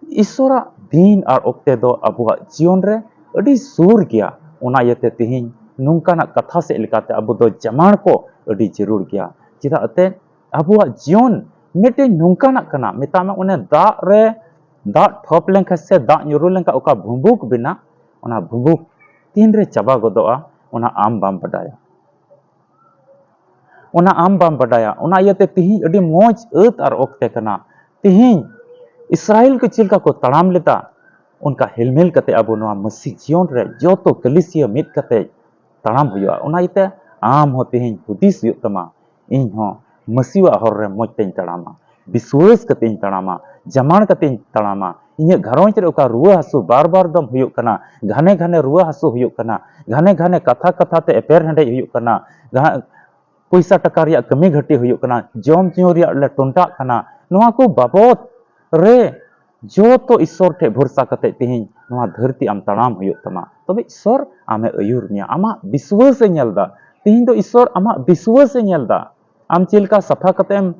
ᱤᱥᱥᱚᱨᱟᱜ ᱫᱤᱱ ᱟᱨ ᱚᱠᱛᱮ ᱫᱚ ᱟᱵᱚᱣᱟᱜ ᱡᱤᱭᱚᱱ ᱨᱮ ᱟᱹᱰᱤ ᱥᱩᱨ ᱜᱮᱭᱟ᱾ ᱚᱱᱟ ᱤᱭᱟᱹᱛᱮ ᱛᱮᱦᱮᱧ ᱱᱚᱝᱠᱟᱱᱟᱜ ᱠᱟᱛᱷᱟ ᱥᱮᱫ ᱞᱮᱠᱟᱛᱮ ᱟᱵᱚ ᱫᱚ ᱡᱟᱢᱟᱲ ᱠᱚ ᱟᱹᱰᱤ ᱡᱟᱹᱨᱩᱲ ᱜᱮᱭᱟ᱾ ᱪᱮᱫᱟᱜ ᱮᱱᱛᱮᱫ ᱟᱵᱚᱣᱟᱜ ᱡᱤᱭᱚᱱ ᱢᱤᱫᱴᱮᱱ ᱱᱚᱝᱠᱟᱱᱟᱜ ᱠᱟᱱᱟ, ᱢᱮᱛᱟᱜ ᱢᱮ ᱚᱱᱮ ᱫᱟᱜ ᱨᱮ, ᱫᱟᱜ ᱴᱷᱚᱯ ᱞᱮᱱᱠᱷᱟᱱ ᱥᱮ ᱫᱟᱜ ᱧᱩᱨᱩ ᱞᱮᱱᱠᱷᱟᱱ ᱚᱠᱟ ᱵᱷᱩᱸᱵᱩᱠ ᱵᱮᱱᱟᱜ, ᱚᱱᱟ ᱵᱷᱩᱸᱵᱩᱠ ᱛᱤᱱᱨᱮ ᱪᱟᱵᱟ ᱜᱚᱫᱚᱜᱼᱟ, ᱚᱱᱟ ᱟᱢ ᱵᱟᱢ ᱵᱟᱰᱟᱭᱟ᱾ ᱚᱱᱟ ᱟᱢ ᱵᱟᱢ ᱵᱟᱰᱟᱭᱟ᱾ ᱚᱱᱟ ᱤᱭᱟᱹᱛᱮ ᱛᱤᱦᱤᱧ ᱟᱹᱰᱤ ᱢᱚᱡᱽ ᱟᱹᱛ ᱟᱨ ᱚᱠᱛᱮ ᱠᱟᱱᱟ᱾ ᱛᱤᱦᱤᱧ ᱤᱥᱨᱟᱭᱮᱞ ᱠᱚ ᱪᱮᱫ ᱞᱮᱠᱟ ᱠᱚ ᱛᱟᱲᱟᱢ ᱞᱮᱫᱟ, ᱚᱱᱠᱟ ᱦᱮᱞᱢᱮᱞ ᱠᱟᱛᱮ ᱟᱵᱚ ᱱᱚᱣᱟ ᱢᱟᱹᱥᱤ ᱡᱤᱭᱚᱱ ᱨᱮ ᱡᱚᱛᱚ ᱠᱟᱹᱞᱤᱥᱤᱭᱟᱹ ᱢᱤᱫ ᱠᱟᱛᱮ ᱛᱟᱲᱟᱢ ᱦᱩᱭᱩᱜᱼᱟ᱾ ᱚᱱᱟ ᱤᱭᱟᱹᱛᱮ ᱟᱢ ᱦᱚᱸ ᱛᱤᱦᱤᱧ ᱦᱩᱫᱤᱥ ᱦᱩᱭᱩᱜ ᱛᱟᱢᱟ, ᱤᱧ ᱦᱚᱸ ᱢᱟᱹᱥᱤᱣᱟᱜ ᱦᱚᱨ ᱨᱮ ᱢᱚᱡᱽ ᱛᱮᱧ ᱛᱟᱲᱟᱢᱟ, ᱵᱤᱥᱣᱟᱹᱥ ᱠᱟᱛᱮᱧ ᱛᱟᱲᱟᱢᱟ, ᱡᱟᱢᱟᱲ ᱠᱟᱛᱮᱧ ᱛᱟᱲᱟᱢᱟ᱾ ᱤᱧᱟᱹᱜ ᱜᱷᱟᱨᱚᱸᱡᱽ ᱨᱮ ᱚᱠᱟ ᱨᱩᱣᱟᱹ ᱦᱟᱹᱥᱩ ᱵᱟᱨ ᱵᱟᱨ ᱫᱚᱢ ᱦᱩᱭᱩᱜ ᱠᱟᱱᱟ, ᱜᱷᱟᱱᱮ ᱜᱷᱟᱱᱮ ᱨᱩᱣᱟᱹ ᱦᱟᱹᱥᱩ ᱦᱩᱭᱩᱜ ᱠᱟᱱᱟ, ᱜᱷᱟᱱᱮ ᱜᱷᱟᱱᱮ ᱠᱟᱛᱷᱟ ᱠᱟᱛᱷᱟ ᱛᱮ ᱮᱯᱮᱨ ᱦᱮᱸᱰᱮᱡ ᱦᱩᱭᱩᱜ ᱠᱟᱱᱟ, ᱜᱷᱟ-, ᱯᱚᱭᱥᱟ ᱴᱟᱠᱟ ᱨᱮᱭᱟᱜ ᱠᱟᱹᱢᱤ ᱜᱷᱟᱹᱴᱤ ᱦᱩᱭᱩᱜ ᱠᱟᱱᱟ, ᱡᱚᱢ ᱧᱩ ᱨᱮᱭᱟᱜ ᱞᱮ ᱴᱚᱱᱴᱟᱜ ᱠᱟᱱᱟ, ᱱᱚᱣᱟ ᱠᱚ ᱵᱟᱵᱚᱫ ᱨᱮ ᱡᱚᱛᱚ ᱤᱥᱥᱚᱨ ᱴᱷᱮᱱ ᱵᱷᱚᱨᱥᱟ ᱠᱟᱛᱮ ᱛᱮᱦᱮᱧ ᱱᱚᱣᱟ ᱫᱷᱟᱹᱨᱛᱤ ᱟᱢ ᱛᱟᱲᱟᱢ ᱦᱩᱭᱩᱜ ᱛᱟᱢᱟ᱾ ᱛᱚᱵᱮ ᱤᱥᱥᱚᱨ ᱟᱢᱮ ᱟᱹᱭᱩᱨ ᱢᱮᱭᱟ, ᱟᱢᱟᱜ ᱵᱤᱥᱣᱟᱹᱥ ᱮ ᱧᱮᱞ ᱮᱫᱟ᱾ ᱛᱮᱦᱮᱧ ᱫᱚ ᱤᱥᱥᱚᱨ ᱟᱢᱟᱜ ᱵᱤᱥᱣᱟᱹᱥ ᱮ ᱧᱮᱞ ᱮᱫᱟ᱾ ᱟᱢ ᱪᱮᱫ ᱞᱮᱠᱟ ᱥᱟᱯᱷᱟ ᱠᱟᱛᱮᱢ,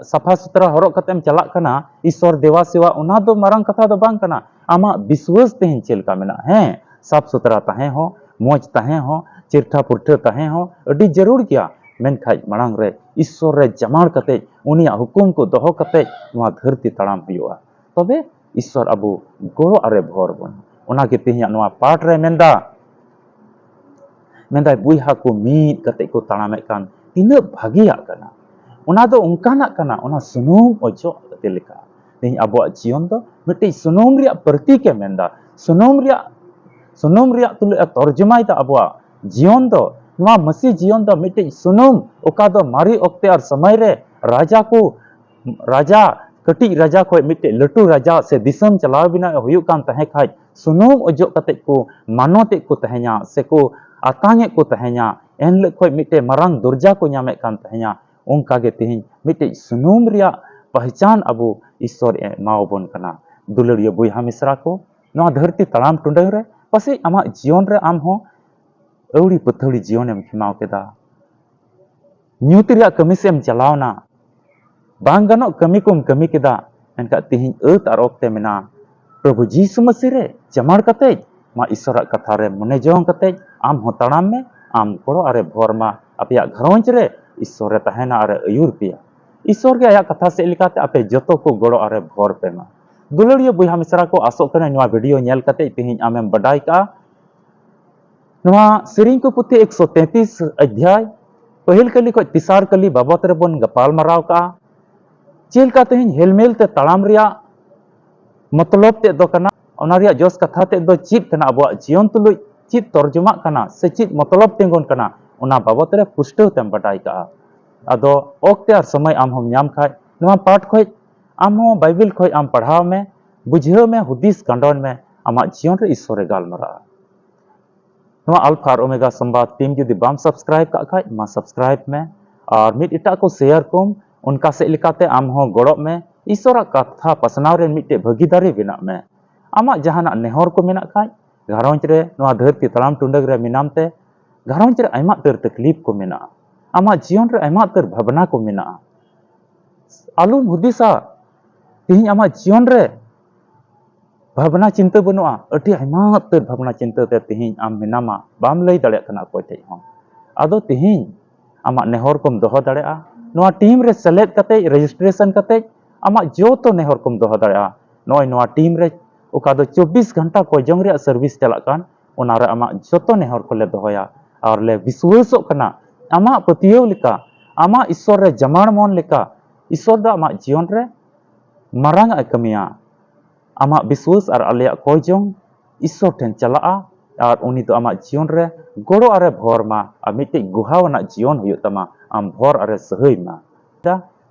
ᱥᱟᱯᱷᱟ ᱥᱩᱛᱨᱟ ᱦᱚᱨᱚᱜ ᱠᱟᱛᱮᱢ ᱪᱟᱞᱟᱜ ᱠᱟᱱᱟ, ᱤᱥᱥᱚᱨ ᱫᱮᱵᱟ ᱥᱮᱵᱟ, ᱚᱱᱟ ᱫᱚ ᱢᱟᱨᱟᱝ ᱠᱟᱛᱷᱟ ᱫᱚ ᱵᱟᱝ ᱠᱟᱱᱟ᱾ ᱟᱢᱟᱜ ᱵᱤᱥᱣᱟᱹᱥ ᱛᱮᱦᱮᱧ ᱪᱮᱫ ᱞᱮᱠᱟ ᱢᱮᱱᱟᱜᱼᱟ? ᱦᱮᱸ, ᱥᱟᱯᱷ ᱥᱩᱛᱨᱟ ᱛᱟᱦᱮᱸ ᱦᱚᱸ, ᱢᱚᱡᱽ ᱛᱟᱦᱮᱸ ᱦᱚᱸ, ᱪᱮᱨᱴᱷᱟ ᱯᱩᱨᱴᱷᱟᱹ ᱛᱟᱦᱮᱸ ᱦᱚᱸ ᱟᱹᱰᱤ ᱡᱟᱹᱨᱩᱲ ᱜᱮᱭᱟ᱾ ᱢᱮᱱᱠᱷᱟᱡ ᱢᱟᱲᱟᱝ ᱨᱮ ᱤᱥᱥᱚᱨ ᱨᱮ ᱡᱟᱢᱟᱲ ᱠᱟᱛᱮ, ᱩᱱᱤᱭᱟᱜ ᱦᱩᱠᱩᱢ ᱠᱚ ᱫᱚᱦᱚ ᱠᱟᱛᱮ ᱱᱚᱣᱟ ᱫᱷᱟᱹᱨᱛᱤ ᱛᱟᱲᱟᱢ ᱦᱩᱭᱩᱜᱼᱟ᱾ ᱛᱚᱵᱮ ᱤᱥᱥᱚᱨ ᱟᱵᱚ ᱜᱚᱲᱚ ᱟᱨᱮ ᱵᱷᱚᱨ ᱵᱚᱱᱟ᱾ ᱚᱱᱟᱜᱮ ᱛᱮᱦᱮᱧᱟᱜ ᱱᱚᱣᱟ ᱯᱟᱴ ᱨᱮ ᱢᱮᱱᱫᱟ, ᱢᱮᱱᱫᱟᱭ, ᱵᱚᱭᱦᱟ ᱠᱚ ᱢᱤᱫ ᱠᱟᱛᱮ ᱠᱚ ᱛᱟᱲᱟᱢᱮᱫ ᱠᱟᱱ ᱛᱤᱱᱟᱹᱜ ᱵᱷᱟᱹᱜᱤᱭᱟᱜ ᱠᱟᱱᱟ᱾ ᱚᱱᱟ ᱫᱚ ᱚᱱᱠᱟᱱᱟᱜ ᱠᱟᱱᱟ, ᱚᱱᱟ ᱥᱩᱱᱩᱢ ᱚᱡᱚᱜ ᱠᱟᱛᱮ ᱞᱮᱠᱟ᱾ ᱛᱮᱦᱮᱧ ᱟᱵᱚᱣᱟᱜ ᱡᱤᱭᱚᱱ ᱫᱚ ᱢᱤᱫᱴᱤᱡ ᱥᱩᱱᱩᱢ ᱨᱮᱭᱟᱜ ᱯᱨᱚᱛᱤᱠ ᱮ ᱢᱮᱱᱫᱟ᱾ ᱥᱩᱱᱩᱢ ᱨᱮᱭᱟᱜ, ᱥᱩᱱᱩᱢ ᱨᱮᱭᱟᱜ ᱛᱩᱞᱩᱡ ᱮ ᱛᱚᱨᱡᱚᱢᱟᱭᱮᱫᱟ ᱟᱵᱚᱣᱟᱜ ᱡᱤᱭᱚᱱ ᱫᱚ᱾ ᱱᱚᱣᱟ ᱢᱟᱹᱥᱤ ᱡᱤᱭᱚᱱ ᱫᱚ ᱢᱤᱫᱴᱤᱡ ᱥᱩᱱᱩᱢ, ᱚᱠᱟ ᱫᱚ ᱢᱟᱨᱮ ᱚᱠᱛᱮ ᱟᱨ ᱥᱚᱢᱚᱭ ᱨᱮ ᱨᱟᱡᱟ ᱠᱚ, ᱨᱟᱡᱟ, ᱠᱟᱹᱴᱤᱡ ᱨᱟᱡᱟ ᱠᱷᱚᱱ ᱢᱤᱫᱴᱤᱡ ᱞᱟᱹᱴᱩ ᱨᱟᱡᱟ ᱥᱮ ᱫᱤᱥᱚᱢ ᱪᱟᱞᱟᱣ ᱵᱮᱱᱟᱣ ᱦᱩᱭᱩᱜ ᱠᱟᱱ ᱛᱟᱦᱮᱸ ᱠᱷᱟᱡ, ᱥᱩᱱᱩᱢ ᱚᱡᱚᱜ ᱠᱟᱛᱮ ᱠᱚ ᱢᱟᱱᱚᱛᱮᱫ ᱠᱚ ᱛᱟᱦᱮᱸᱧᱟ ᱥᱮᱠᱚ ᱟᱛᱟᱝ ᱮᱫ ᱠᱚ ᱛᱟᱦᱮᱸᱧᱟ᱾ ᱮᱱᱦᱤᱞᱳᱜ ᱠᱷᱚᱱ ᱢᱤᱫᱴᱮᱡ ᱢᱟᱨᱟᱝ ᱫᱚᱨᱡᱟ ᱠᱚ ᱧᱟᱢᱮᱫ ᱠᱟᱱ ᱛᱟᱦᱮᱸᱧᱟ᱾ ᱚᱱᱠᱟ ᱜᱮ ᱛᱮᱦᱮᱧ ᱢᱤᱫᱴᱮᱡ ᱥᱩᱱᱩᱢ ᱨᱮᱭᱟᱜ ᱯᱟᱦᱪᱟᱱ ᱟᱵᱚ ᱤᱥᱥᱚᱨ ᱮ ᱮᱢᱟᱣᱟᱵᱚᱱ ᱠᱟᱱᱟ᱾ ᱫᱩᱞᱟᱹᱲᱤᱭᱟᱹ ᱵᱚᱭᱦᱟ ᱢᱤᱥᱨᱟ ᱠᱚ, ᱱᱚᱣᱟ ᱫᱷᱟᱹᱨᱛᱤ ᱛᱟᱲᱟᱢ ᱴᱩᱰᱟᱹᱝ ᱨᱮ ᱯᱟᱥᱮᱡ ᱟᱢᱟᱜ ᱡᱤᱭᱚᱱ ᱨᱮ ᱟᱢ ᱦᱚᱸ ᱟᱹᱣᱲᱤ ᱯᱟᱹᱛᱷᱟᱹᱲᱤ ᱡᱤᱭᱚᱱᱮᱢ ᱠᱷᱮᱢᱟᱣ ᱠᱮᱫᱟ᱾ ᱧᱩᱛ ᱨᱮᱭᱟᱜ ᱠᱟᱹᱢᱤ ᱥᱮᱫ ᱮᱢ ᱪᱟᱞᱟᱣᱱᱟ, ᱵᱟᱝ ᱜᱟᱱᱚᱜ ᱠᱟᱹᱢᱤ ᱠᱚᱢ ᱠᱟᱹᱢᱤ ᱠᱮᱫᱟ, ᱢᱮᱱᱠᱷᱟᱱ ᱛᱤᱦᱤᱧ ᱟᱹᱛ ᱟᱨ ᱚᱠᱛᱮ ᱢᱮᱱᱟᱜᱼᱟ᱾ ᱯᱨᱚᱵᱷᱩ ᱡᱤᱥᱩ ᱢᱟᱹᱥᱤ ᱨᱮ ᱡᱟᱢᱟᱲ ᱠᱟᱛᱮ ᱢᱟ ᱤᱥᱚᱨᱟᱜ ᱠᱟᱛᱷᱟ ᱨᱮ ᱢᱚᱱᱮ ᱡᱚᱝ ᱠᱟᱛᱮ ᱟᱢ ᱦᱚᱸ ᱛᱟᱲᱟᱢ ᱢᱮ, ᱟᱢ ᱜᱚᱲᱚ ᱟᱨᱮ ᱵᱷᱚᱨ ᱢᱟ, ᱟᱯᱮᱭᱟᱜ ᱜᱷᱟᱨᱚᱸᱡᱽ ᱨᱮ ᱤᱥᱚᱨ ᱮ ᱛᱟᱦᱮᱱᱟ ᱟᱨᱮ ᱟᱹᱭᱩᱨ ᱯᱮᱭᱟ᱾ ᱤᱥᱚᱨ ᱜᱮ ᱟᱭᱟᱜ ᱠᱟᱛᱷᱟ ᱥᱮᱫ ᱞᱮᱠᱟᱛᱮ ᱟᱯᱮ ᱡᱚᱛᱚ ᱠᱚ ᱜᱚᱲᱚ ᱟᱨᱮ ᱵᱷᱚᱨ ᱯᱮ ᱢᱟ᱾ ᱫᱩᱞᱟᱹᱲᱤᱭᱟᱹ ᱵᱚᱭᱦᱟ ᱢᱤᱥᱨᱟ ᱠᱚ, ᱟᱥᱚᱜ ᱠᱟᱹᱱᱟᱹᱧ ᱱᱚᱣᱟ video ᱧᱮᱞ ᱠᱟᱛᱮ ᱛᱤᱦᱤᱧ ᱟᱢᱮᱢ ᱵᱟᱰᱟᱭ ᱠᱟᱜᱼᱟ᱾ ᱱᱚᱣᱟ ᱥᱮᱨᱮᱧ ᱠᱚ ᱯᱩᱛᱷᱤ ᱮᱠᱥᱚ ᱛᱮᱛᱨᱤᱥ ᱚᱫᱷᱭᱟᱭ, ᱯᱟᱹᱦᱤᱞ ᱠᱟᱹᱞᱤ ᱠᱷᱚᱱ ᱛᱮᱥᱟᱨ ᱠᱟᱹᱞᱤ ᱵᱟᱵᱚᱛ ᱨᱮᱵᱚᱱ ᱜᱟᱯᱟᱞ ᱢᱟᱨᱟᱣ ᱠᱟᱜᱼᱟ᱾ ᱪᱮᱫ ᱞᱮᱠᱟ ᱛᱮᱦᱮᱧ ᱦᱮᱞᱢᱮᱞ ᱛᱮ ᱛᱟᱲᱟᱢ ᱨᱮᱭᱟᱜ ᱢᱚᱛᱞᱚᱵ ᱛᱮᱫ ᱫᱚ ᱠᱟᱱᱟ, ᱚᱱᱟ ᱨᱮᱭᱟᱜ ᱡᱚᱥ ᱠᱟᱛᱷᱟ ᱛᱮᱫ ᱫᱚ ᱪᱮᱫ ᱠᱟᱱᱟ, ᱟᱵᱚᱣᱟᱜ ᱡᱤᱭᱚᱱ ᱛᱩᱞᱩᱡ ᱪᱮᱫ ᱛᱚᱨᱡᱚᱢᱟᱜ ᱠᱟᱱᱟ ᱥᱮ ᱪᱮᱫ ᱢᱚᱛᱞᱚᱵ ᱛᱤᱸᱜᱩᱱ ᱠᱟᱱᱟ, ᱚᱱᱟ ᱵᱟᱵᱚᱛ ᱨᱮ ᱯᱩᱥᱴᱟᱹᱣ ᱛᱮᱢ ᱵᱟᱰᱟᱭ ᱠᱟᱜᱼᱟ᱾ ᱟᱫᱚ ᱚᱠᱛᱮ ᱟᱨ ᱥᱚᱢᱚᱭ ᱟᱢ ᱦᱚᱸᱢ ᱧᱟᱢ ᱠᱷᱟᱡ, ᱱᱚᱣᱟ ᱯᱟᱴ ᱠᱷᱚᱡ ᱟᱢ ᱦᱚᱸ ᱵᱟᱭᱵᱮᱞ ᱠᱷᱚᱡ ᱟᱢ ᱯᱟᱲᱦᱟᱣ ᱢᱮ, ᱵᱩᱡᱷᱟᱹᱣ ᱢᱮ, ᱦᱩᱫᱤᱥ ᱠᱷᱟᱸᱰᱚᱱ ᱢᱮ, ᱟᱢᱟᱜ ᱡᱤᱭᱚᱱ ᱨᱮ ᱤᱥᱚᱨᱮ ᱜᱟᱞᱢᱟᱨᱟᱜᱼᱟ᱾ ᱱᱚᱣᱟ ᱟᱞᱯᱷᱟ ᱟᱨ ᱳᱢᱮᱜᱟ ᱥᱚᱢᱵᱟᱫ ᱴᱤᱢ ᱡᱩᱫᱤ ᱵᱟᱢ ᱥᱟᱵᱥᱠᱨᱟᱭᱤᱵ ᱠᱟᱜ ᱠᱷᱟᱡ, ᱢᱟ ᱥᱟᱵᱥᱠᱨᱟᱭᱤᱵ ᱢᱮ ᱟᱨ ᱢᱤᱫ ᱮᱴᱟᱜ ᱠᱚ ᱥᱮᱭᱟᱨ ᱠᱚᱢ᱾ ᱚᱱᱠᱟ ᱥᱮᱫ ᱞᱮᱠᱟᱛᱮ ᱟᱢ ᱦᱚᱸ ᱜᱚᱲᱚᱜ ᱢᱮ ᱤᱥᱚᱨᱟᱜ ᱠᱟᱛᱷᱟ ᱯᱟᱥᱱᱟᱣ ᱨᱮ ᱢᱤᱫᱴᱮᱡ ᱵᱷᱟᱹᱜᱤᱫᱟᱨᱤ ᱵᱮᱱᱟᱜ ᱢᱮ᱾ ᱟᱢᱟᱜ ᱡᱟᱦᱟᱱᱟᱜ ᱱᱮᱦᱚᱨ ᱠᱚ ᱢᱮᱱᱟᱜ ᱠᱷᱟᱡ, ᱜᱷᱟᱨᱚᱸᱡᱽ ᱨᱮ ᱱᱚᱣᱟ ᱫᱷᱟᱹᱨᱛᱤ ᱛᱟᱲᱟᱢ ᱴᱩᱰᱟᱹᱜ ᱨᱮ ᱢᱮᱱᱟᱢ ᱛᱮ ᱜᱷᱟᱨᱚᱸᱡᱽ ᱨᱮ ᱟᱭᱢᱟ ᱩᱛᱟᱹᱨ ᱛᱟᱠᱞᱤᱯ ᱠᱚ ᱢᱮᱱᱟᱜᱼᱟ, ᱟᱢᱟᱜ ᱡᱤᱭᱚᱱ ᱨᱮ ᱟᱭᱢᱟ ᱩᱛᱟᱹᱨ ᱵᱷᱟᱵᱽᱱᱟ ᱠᱚ ᱢᱮᱱᱟᱜᱼᱟ, ᱟᱞᱚᱢ ᱦᱩᱫᱤᱥᱟ᱾ ᱛᱮᱦᱮᱧ ᱟᱢᱟᱜ ᱡᱤᱭᱚᱱ ᱨᱮ ᱵᱷᱟᱵᱽᱱᱟ ᱪᱤᱱᱛᱟᱹ ᱵᱟᱹᱱᱩᱜᱼᱟ, ᱟᱹᱰᱤ ᱟᱭᱢᱟ ᱩᱛᱟᱹᱨ ᱵᱷᱟᱵᱽᱱᱟ ᱪᱤᱱᱛᱟᱹ ᱛᱮ ᱛᱮᱦᱮᱧ ᱟᱢ ᱢᱮᱱᱟᱢᱟ, ᱵᱟᱢ ᱞᱟᱹᱭ ᱫᱟᱲᱮᱭᱟᱜ ᱠᱟᱱᱟ ᱚᱠᱚᱭ ᱴᱷᱮᱡ ᱦᱚᱸ᱾ ᱟᱫᱚ ᱛᱮᱦᱮᱧ ᱟᱢᱟᱜ ᱱᱮᱦᱚᱨ ᱠᱚᱢ ᱫᱚᱦᱚ ᱫᱟᱲᱮᱭᱟᱜᱼᱟ, ᱱᱚᱣᱟ ᱴᱤᱢ ᱨᱮ ᱥᱮᱞᱮᱫ ᱠᱟᱛᱮ, ᱨᱮᱡᱤᱥᱴᱨᱮᱥᱚᱱ ᱠᱟᱛᱮ ᱟᱢᱟᱜ ᱡᱚᱛᱚ ᱱᱮᱦᱚᱨ ᱠᱚᱢ ᱫᱚᱦᱚ ᱫᱟᱲᱮᱭᱟᱜᱼᱟ᱾ ᱱᱚᱜᱼᱚᱭ ᱱᱚᱣᱟ ᱴᱤᱢ ᱨᱮ ᱚᱠᱟ ᱫᱚ ᱪᱚᱵᱵᱤᱥ ᱜᱷᱚᱱᱴᱟ ᱠᱚᱭᱡᱚᱝ ᱨᱮᱭᱟᱜ ᱥᱟᱨᱵᱷᱤᱥ ᱪᱟᱞᱟᱜ ᱠᱟᱱ, ᱚᱱᱟ ᱨᱮ ᱟᱢᱟᱜ ᱡᱚᱛᱚ ᱱᱮᱦᱚᱨ ᱠᱚᱞᱮ ᱫᱚᱦᱚᱭᱟ ᱟᱨ ᱞᱮ ᱵᱤᱥᱣᱟᱹᱥᱚᱜ ᱠᱟᱱᱟ ᱟᱢᱟᱜ ᱯᱟᱹᱛᱭᱟᱹᱣ ᱞᱮᱠᱟ, ᱟᱢᱟᱜ ᱤᱥᱚᱨ ᱨᱮ ᱡᱟᱢᱟᱲ ᱢᱚᱱ ᱞᱮᱠᱟ ᱤᱥᱚᱨ ᱫᱚ ᱟᱢᱟᱜ ᱡᱤᱭᱚᱱ ᱨᱮ ᱢᱟᱨᱟᱝ ᱟᱜ ᱮ ᱠᱟᱹᱢᱤᱭᱟ᱾ ᱟᱢᱟᱜ ᱵᱤᱥᱣᱟᱹᱥ ᱟᱨ ᱟᱞᱮᱭᱟᱜ ᱠᱚᱭᱡᱚᱝ ᱤᱥᱚᱨ ᱴᱷᱮᱱ ᱪᱟᱞᱟᱜᱼᱟ ᱟᱨ ᱩᱱᱤ ᱫᱚ ᱟᱢᱟᱜ ᱡᱤᱭᱚᱱ ᱨᱮ ᱜᱚᱲᱚ ᱟᱨᱮ ᱵᱷᱚᱨ ᱢᱟ ᱟᱨ ᱢᱤᱫᱴᱤᱡ ᱜᱩᱦᱟᱣ ᱟᱱᱟᱜ ᱡᱤᱭᱚᱱ ᱦᱩᱭᱩᱜ ᱛᱟᱢᱟ, ᱟᱢ ᱵᱷᱚᱨ ᱟᱨᱮ ᱥᱟᱹᱦᱟᱹᱭ ᱢᱟ᱾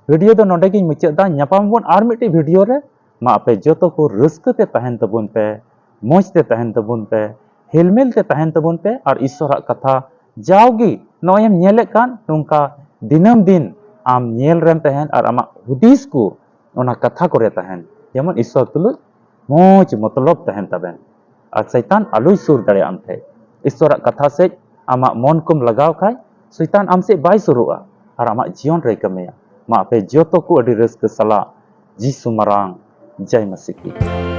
ᱵᱷᱤᱰᱤᱭᱳ ᱫᱚ ᱱᱚᱰᱮ ᱜᱤᱧ ᱢᱩᱪᱟᱹᱫ ᱫᱟ᱾ ᱧᱟᱯᱟᱢ ᱵᱚᱱ ᱟᱨ ᱢᱤᱫᱴᱤᱡ ᱵᱷᱤᱰᱤᱭᱳ ᱨᱮ᱾ ᱢᱟ ᱟᱯᱮ ᱡᱚᱛᱚ ᱠᱚ ᱨᱟᱹᱥᱠᱟᱹ ᱛᱮ ᱛᱟᱦᱮᱱ ᱛᱟᱵᱚᱱ ᱯᱮ, ᱢᱚᱡᱽ ᱛᱮ ᱛᱟᱦᱮᱱ ᱛᱟᱵᱚᱱ ᱯᱮ, ᱦᱤᱞᱢᱤᱞ ᱛᱮ ᱛᱟᱦᱮᱱ ᱛᱟᱵᱚᱱ ᱯᱮ ᱟᱨ ᱤᱥᱚᱨᱟᱜ ᱠᱟᱛᱷᱟ ᱡᱟᱣᱜᱮ ᱱᱚᱜᱼᱚᱭ ᱮᱢ ᱧᱮᱞᱮᱫ ᱠᱟᱱ ᱱᱚᱝᱠᱟ ᱫᱤᱱᱟᱹᱢ ᱫᱤᱱ ᱟᱢ ᱧᱮᱞ ᱨᱮᱢ ᱛᱟᱦᱮᱱ ᱟᱨ ᱟᱢᱟᱜ ᱦᱩᱫᱤᱥ ᱠᱚ ᱚᱱᱟ ᱠᱟᱛᱷᱟ ᱠᱚᱨᱮ ᱛᱟᱦᱮᱱ, ᱡᱮᱢᱚᱱ ᱤᱥᱚᱨ ᱛᱩᱞᱩᱡ ᱢᱚᱡᱽ ᱢᱚᱛᱞᱚᱵ ᱛᱟᱦᱮᱱ ᱛᱟᱵᱮᱱ ᱟᱨ ᱥᱟᱭᱛᱟᱱ ᱟᱞᱚᱭ ᱥᱩᱨ ᱫᱟᱲᱮᱭᱟᱜ ᱟᱢ ᱴᱷᱮᱡ᱾ ᱤᱥᱚᱨᱟᱜ ᱠᱟᱛᱷᱟ ᱥᱮᱡ ᱟᱢᱟᱜ ᱢᱚᱱ ᱠᱚᱢ ᱞᱟᱜᱟᱣ ᱠᱷᱟᱡ ᱥᱟᱭᱛᱟᱱ ᱟᱢ ᱥᱮᱡ ᱵᱟᱭ ᱥᱩᱨᱩᱜᱼᱟ ᱟᱨ ᱟᱢᱟᱜ ᱡᱤᱭᱚᱱ ᱨᱮᱭ ᱠᱟᱹᱢᱤᱭᱟ᱾ ᱢᱟ ᱟᱯᱮ ᱡᱚᱛᱚ ᱠᱚ ᱟᱹᱰᱤ ᱨᱟᱹᱥᱠᱟᱹ ᱥᱟᱞᱟᱜ ᱡᱤᱥᱩ ᱢᱟᱨᱟᱝ ᱡᱟᱭ ᱢᱟᱥᱤ ᱠᱤ᱾